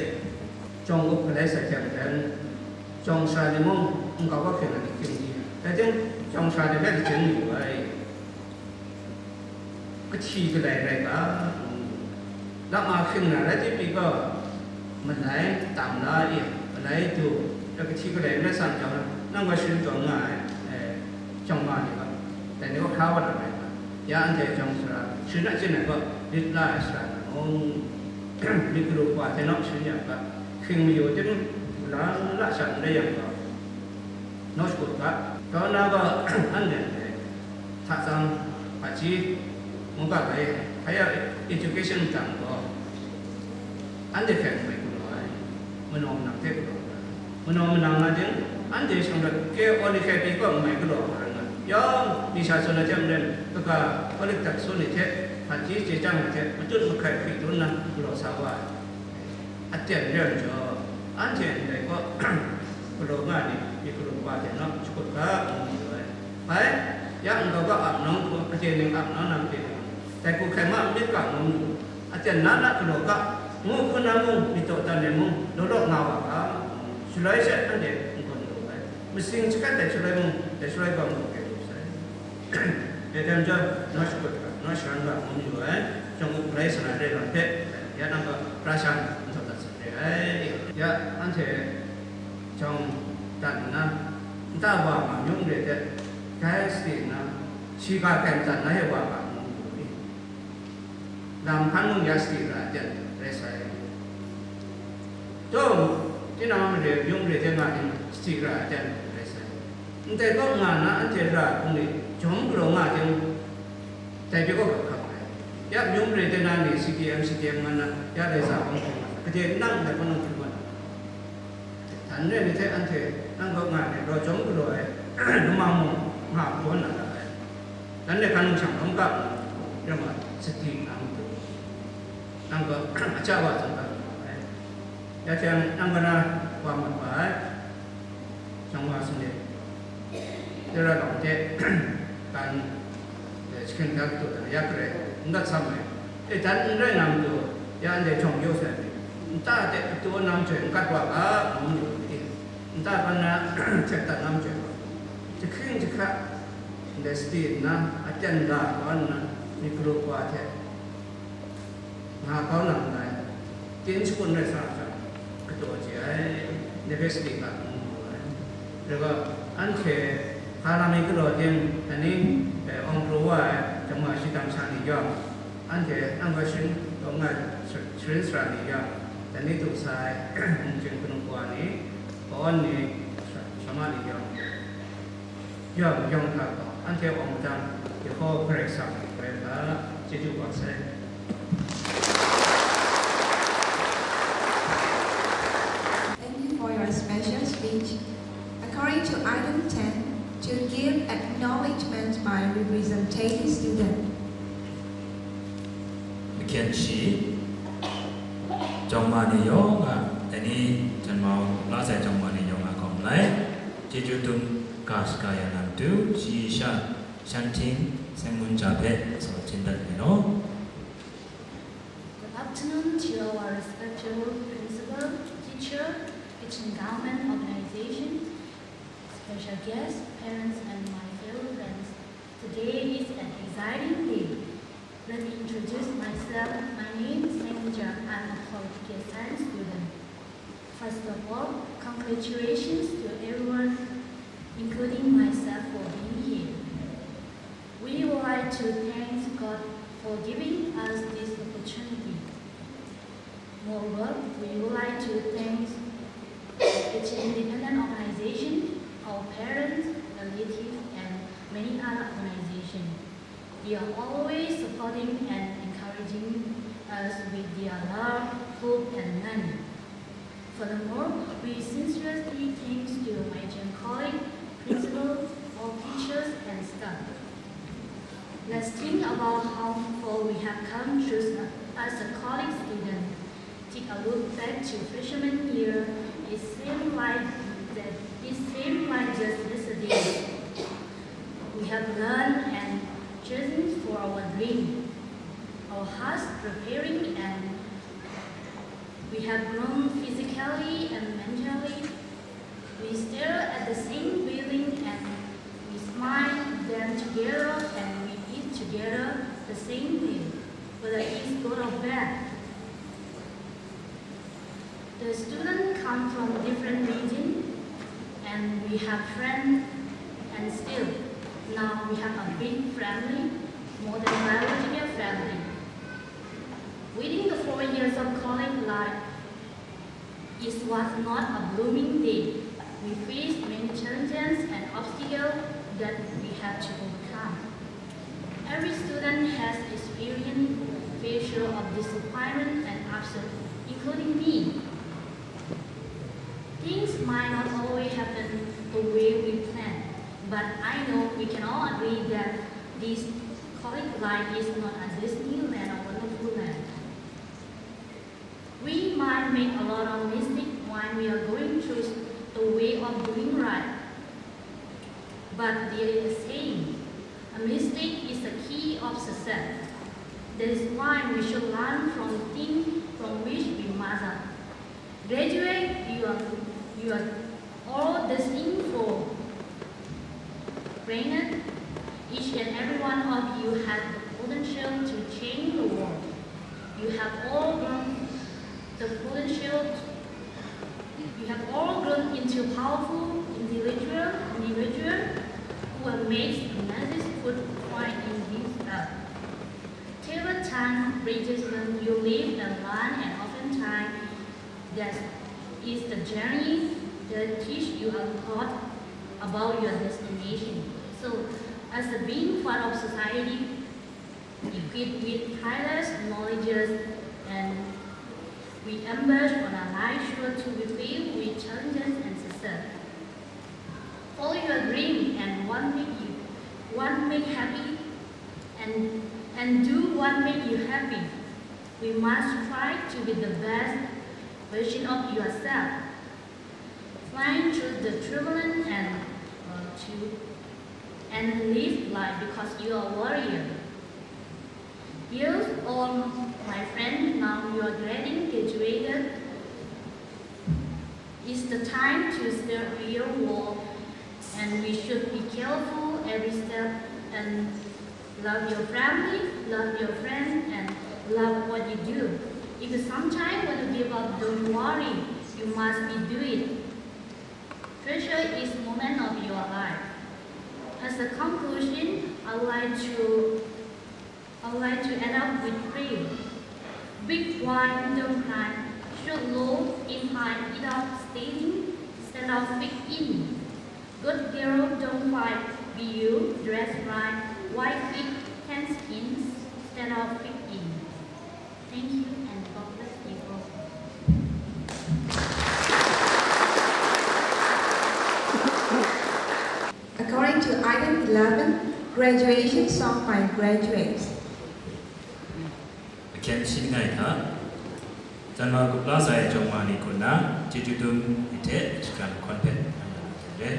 jawng up galai sai hte maren, jawng sara ni mung nkau wa hkying ai ni hkying di, rai tim, jawng sara ni hpe lajin mayu ai. Kahti galai rai ga, lama hkying na rai tim pyi gaw, malai tam la e, malai du, kahti galai n rai sang jang, nang gaw sharin tawn nga ai, eh, jawng ma ni ga, dai ni gaw hkra wa na rai ga, ya anhte jawng sara, sharin achyin ai gaw, lit la ai sara na mung, myit galaw wa hte naw sharin yang ga, hkying mayu tim, la la sha n rai yang gaw, naw shakut ga, grau nna gaw, anhte ndai, hta tsang, hpaji, mungga bai, higher education ntang gaw, anhte hpe n mai galaw ai, manaw manang hte galaw ai, manaw manang nga ding, anhte shanglawt ke aw ni hkrai pyi gaw n mai galaw ai nga, yawng ni sha tsun ai hte maren, kaga, Kawlip dak su ni hte, hpaji chye chyang ai hte, matut mahkai hkri dun nna galaw sa wa ai. Aten re ai majaw, anhte ndai gaw, galaw nga ai ni, myit galaw wa hte naw shakut ga, ngu mayu ai. Bai, ya nkau ga ap nang hku, aten ning ap nang na aten ning, dai hku hkrai ma myit ga, ngu mayu, aten na na galaw ga, ngu hkun na mung, myit dawdan ai mung, law law nga wa ga, shaloi she anhte n-gun lu ai. Matsing shakat dai shaloi mung, dai shaloi gaw n-gun kau lu sai. Dai hte maren, naw shakut ga, naw sharan ga, ngu mayu ai, jawng up galai sa na re lam hpe, ya nang gaw, ra sha, n tawt dat sa re ai. Ya, anhte, Shawng dat nna, nta wa nga myit re hte, dai sadi nna, shiga hkyen dat na he wa nga mu mu ni? Lam hkan mung ya sadi ra ai ten rai sai. Taw, tinang mare myit re hte nga ning sadi ra ai ten rai sai. Ndai kaw nga na anhte ra hpung ni jawm galaw nga jang, dai pyi kaw hkap hkap ai. Ya myit re hte na ni C P M, C P M nga na, ya dai sa hpung hpung nga, gade nang dai kaw nang hpung nga. Dan re ni hte anhte nang kaw nga ai ni, raw jawm galaw ai, lama mung nga hpaw na ra ai. Dan re hkan shang hkam kap nna, ram nga, sadi nang tu, nang kaw aja wa zang kap na ai. Ya jang, nang kaw na wa mat wa ai, shang wa sung de. Dara gam hte kan, eh, chicken duck tu dan ya kare n gat sam ai. Eh, dan n rai nga matu, ya ndai jawng kyaw sai ni, nta de katu nam joi n gat wa ga, ngu mu ni? Nta ban na htek dat nam joi, jahkring jahkra, ndai sadi nna, aten ga wa nna, myit galu wa hte, nga kau na ndai, tin shakun rai sa jang, kataw chye ai, Nepe sadi ga ngu mu ai. Rai ga, anhte hpa lam mi galaw ting, ani, eh, awng pru wa ai, jangwa shadang sha ni yawng, anhte nang gaw sharin kau nga ai, sharin sara ni yawng, dai ni du sa ai, mungchying hpunung wa ni, kawan ni, sara-, sara ma ni yawng, yawng yawng hta gaw, anhte awng majaw, Yehowa Karai Kasang a karai hta chyeju wa sai. Thank you for your special speech. According to item ten, to give acknowledgement by representative student. Machyen shi, jawng ma ni yawng a, dai ni hten mau la sai jawng ma ni yawng a hkawm lai. Chyeju dum ga shaga ya na matu, shayi sha, shan hting, seng mun ja hpe, sa chyen dat mi law. Good afternoon to our respectable principal, teacher, Kitchen Government Organization, special guests, parents, and my fellow friends. Today is an exciting day. Let me introduce myself. My name is Meng Jia. I'm a political science student. First of all, congratulations to everyone, including myself, for being here. We would like to thank God for giving us this opportunity. Moreover, we would like to thank its independent organization, our parents, relatives, and many other organizations. They are always supporting and encouraging us with their love, hope, and money. Furthermore, we sincerely thanks to my Jen colleague, principal, all teachers, and staff. Let's think about how far we have come through as a college student. Take a look back to freshman year. It seemed like that, it seemed like just yesterday. We have learned and chosen for our dream. Our hearts preparing and we have grown physically and mentally. We stare at the same building and we smile them together and we eat together the same meal, whether it's good or bad. The students come from different regions and we have friends and still now we have a big family, more than biological family. Within the four years of college life, it was not a blooming day. We faced many challenges and obstacles that we had to overcome. Every student has experienced fair share of disappointment and upset, including me. Things might not always happen the way we plan, but I know we can all agree that this college life is not a Disneyland or Wonderful Land. We might make a lot of mistakes while we are going through the way of doing right. But there is a saying, a mistake is the key of success. That is why we should learn from things from which we mess up. Graduate, you are, you are all destined for greatness. Each and every one of you has the potential to change the world. You have all grown the potential. You have all grown into powerful individual, individual who makes a massive footprint in this earth. Till the time reaches when you leave the land, and oftentimes that is the journey that teach you a lot about your destination. So, as a being part of society, equipped with tireless knowledges, and we embark on a life sure to be filled with challenges and success. Follow your dream and what make you, what make happy, and, and do what make you happy. We must try to be the best version of yourself. Flying through the turbulence and, uh, to, and live life because you are warrior. Here's all, my friend, now you are getting graduated. It's the time to step real world, and we should be careful every step and love your family, love your friends, and love what you do. If sometimes when you give up, don't worry, you must be do it. Treasure is moment of your life. As a conclusion, I would like to, I would like to end up with three. Big wide don't cry, shoot low, aim high, eat up, stay in, stand out, fit in. Good girl don't fight, be you, dress right, white feet, tan skin, stand out, fit in. Thank you and God bless you all. According to item eleven, graduation song by graduates. Ahkyen shi langai hta, Janma gup la sai jawng ma ni kaw na, chyeju dum ni hte shagan hkawn hpe nang na hten re.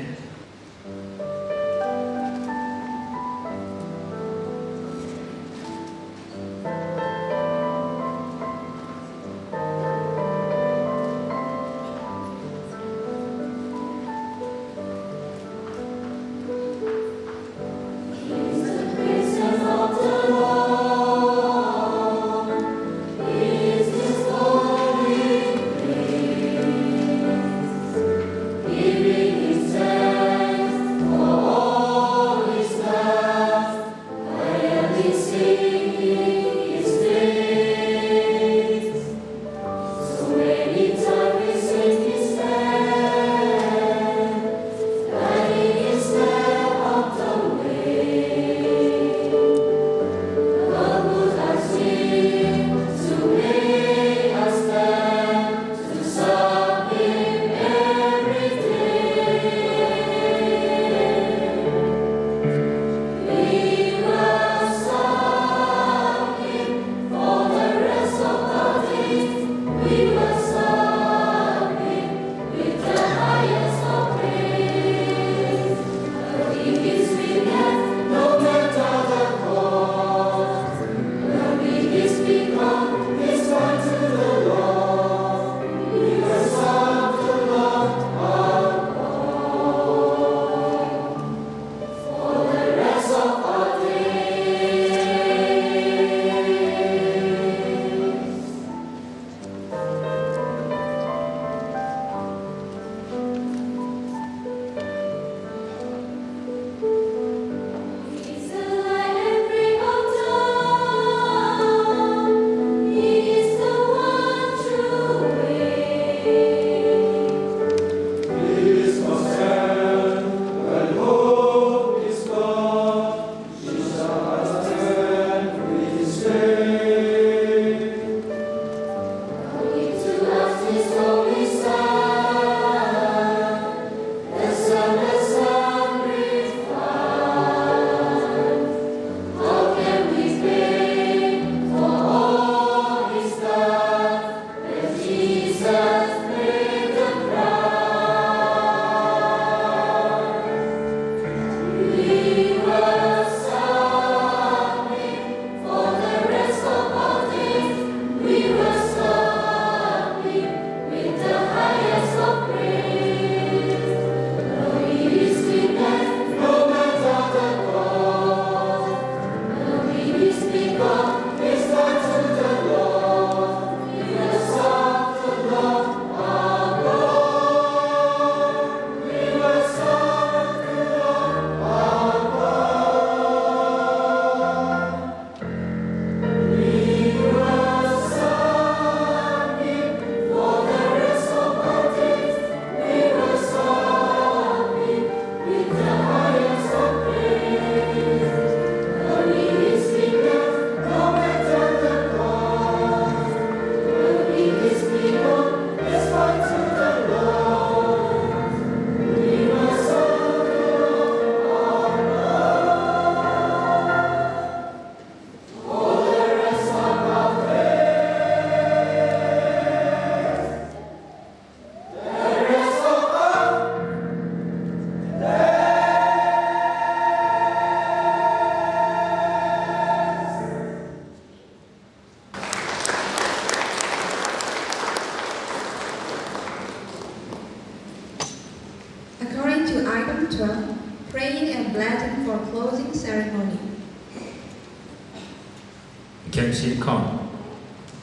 Shi hkawng,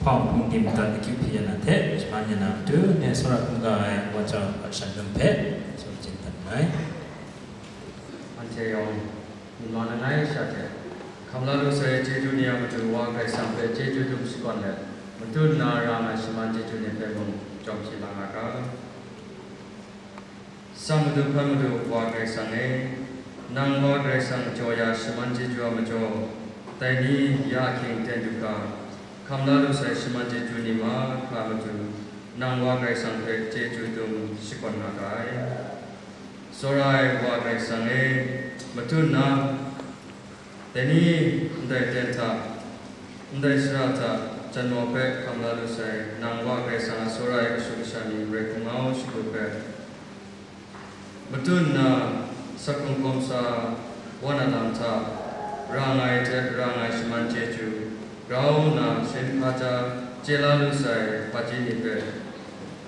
hpawng hpung dim dat akyu hpyi ya na hte, shaman ya na matu, ne tsawra hkungga ai wa jau hpa shan num hpe, tsun chyen dat nngai. Anhte yawng, nma langai sha hte, hkam la lu sai chyeju ni a matu Wa Karai Kasang hpe chyeju dum shakawn let, matut nna ra nga ai shaman chyeju ni hpe mung jawm hpyi la nga ga. Sam madu hpan madu Wa Karai Kasang e, nang Wa Karai Kasang jaw ya shaman chyeju a majaw, dai ni ya ahkying ten du hkra, hkam la lu sai shaman chyeju ni mahkra matu, nang Wa Karai Kasang hpe chyeju dum shakawn nga ga ai. Tsawra ai Wa Karai Kasang e, matut nna, dai ni ndai ten hta, ndai sara hta, janmaw hpe hkam la lu sai, nang Wa Karai Kasang a tsawra ai kashu kasha ni rai hkungau shagu hpe, matut nna, sak hkrung hkawm sa wa na lam hta, ra nga ai hte ra nga ai shaman chyeju, grau nna sharin hkaja chye la lu sai hpaji ni hpe,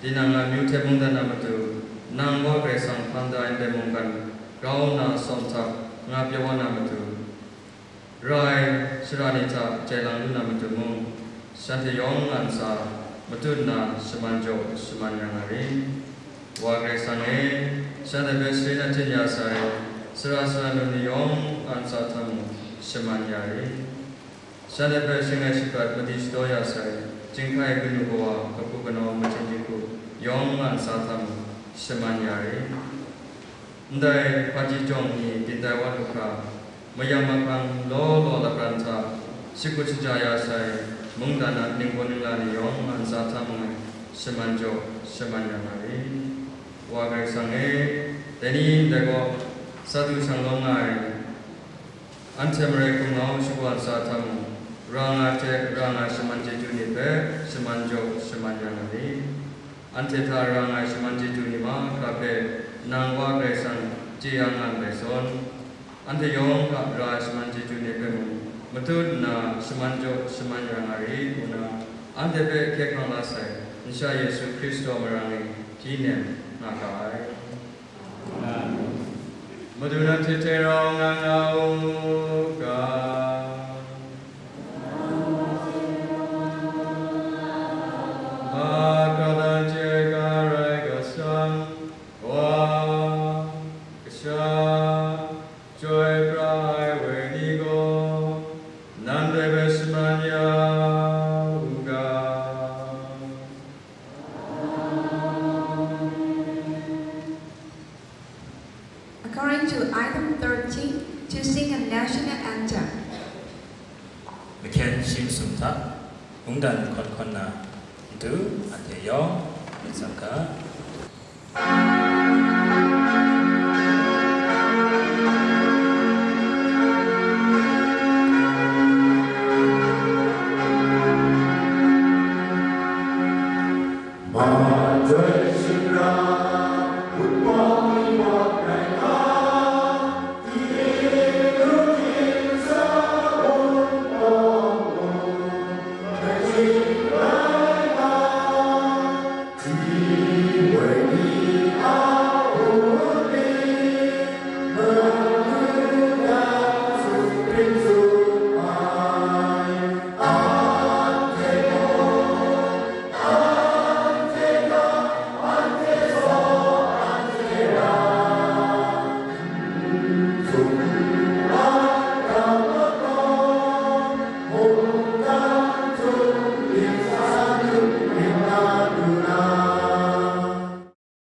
tinang a amyu hte mungdan a matu, nang Wa Karai Kasang hpang da ai ndai mungkan grau nna sawm htap nga pyaw wa na matu, ra ai sara ni hta jai lang lu na matu mung, shanhte yawng a ntsa matut nna shaman jaw shaman ya nga ri. Wa Karai Kasang e, shanhte hpe sharin achyin ya sai, sara sharan lu ni yawng a ntsa hta mung shaman ya ri. Shanhte hpe shing ai shingkrat madi shadaw ya sai, chyinghkai kanu kawa, kahpu kanaw, machyin jinghku yawng a ntsa hta mung shaman ya ri. Ndai hpaji jawng ni byin tai wa lu hkra, mayam mahkang law law lapran hta shakut shaja ya sai, mungdan a ningbaw ningla ni yawng a ntsa hta mung e shaman jaw shaman ya nga ri. Wa Karai Kasang e, dai ni ndai gaw, sa du shang lawm nga ai, anhte marai hkrung nga u shagu a ntsa hta mung, ra nga ai hte ra nga ai shaman chyeju ni hpe shaman jaw shaman ya nga ri. Anhte hta ra nga ai shaman chyeju ni mahkra hpe nang Wa Karai Kasang chye ya nga ndai zawn, anhte yawng hta ra ai shaman chyeju ni hpe mung matut nna shaman jaw shaman ya nga ri, ngu na anhte hpe hkye hkrang la sai, Kasha Yesu Hkristu a marang e hpyi nem nga ga ai. Madu nanhte hte rau nga nga u ga. Mahkra dan chye ai ga rai ga shang, Wa, Kasha, Chyoi pra ai Wenyi gaw, nanhte hpe shaman ya u ga. According to item thirteen, to sing a national anthem. Mahkyen shi masum hta, mungdan hkawn hkawn na, matu anhte yawng, myit tsang ga.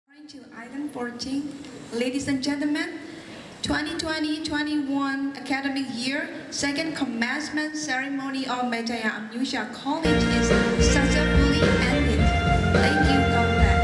According to item fourteen, ladies and gentlemen, twenty twenty twenty-one academic year second commencement ceremony of Maichaya Amyusha College is successfully ended. Thank you. God bless.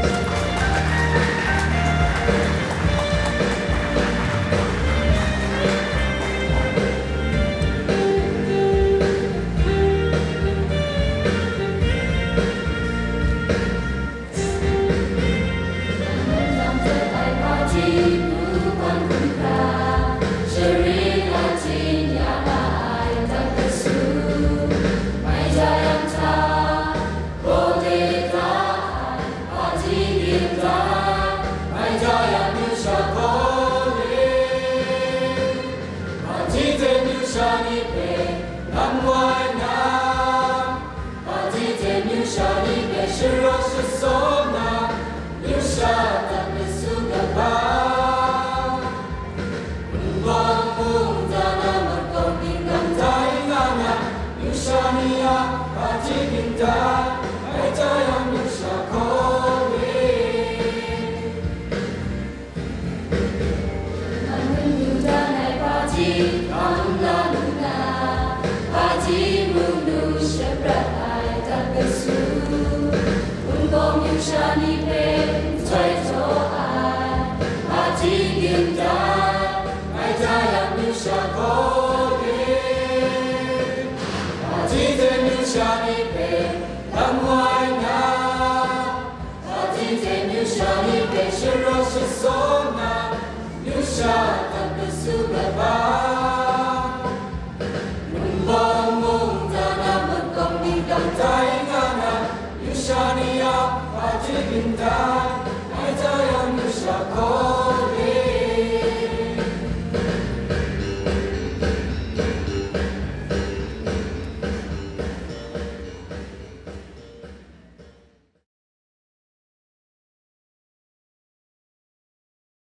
Sha ni hpe sharawt shasaw na, yu sha hta hpe su kaba. Nbawng mungdan a mut gaw gindan tai nga na, yu sha ni a hpaji gindan, bai ta yang yu sha hkaw e. Anun yu dan ai hpaji hkam la lu na, hpaji mung nu shaprat ai dat kaisu, Wunpawng yu sha ni hpe nhtoi jaw ai, hpaji gindan, bai ta yang yu sha hkaw e. Hpaji hte yu sha ni hpe lam wai na, hpaji hte yu sha ni hpe sharawt shasaw na, yu sha hta hpe su kaba. Nbawng mungdan a mut gaw gindan tai nga na, yu sha ni a hpaji gindan,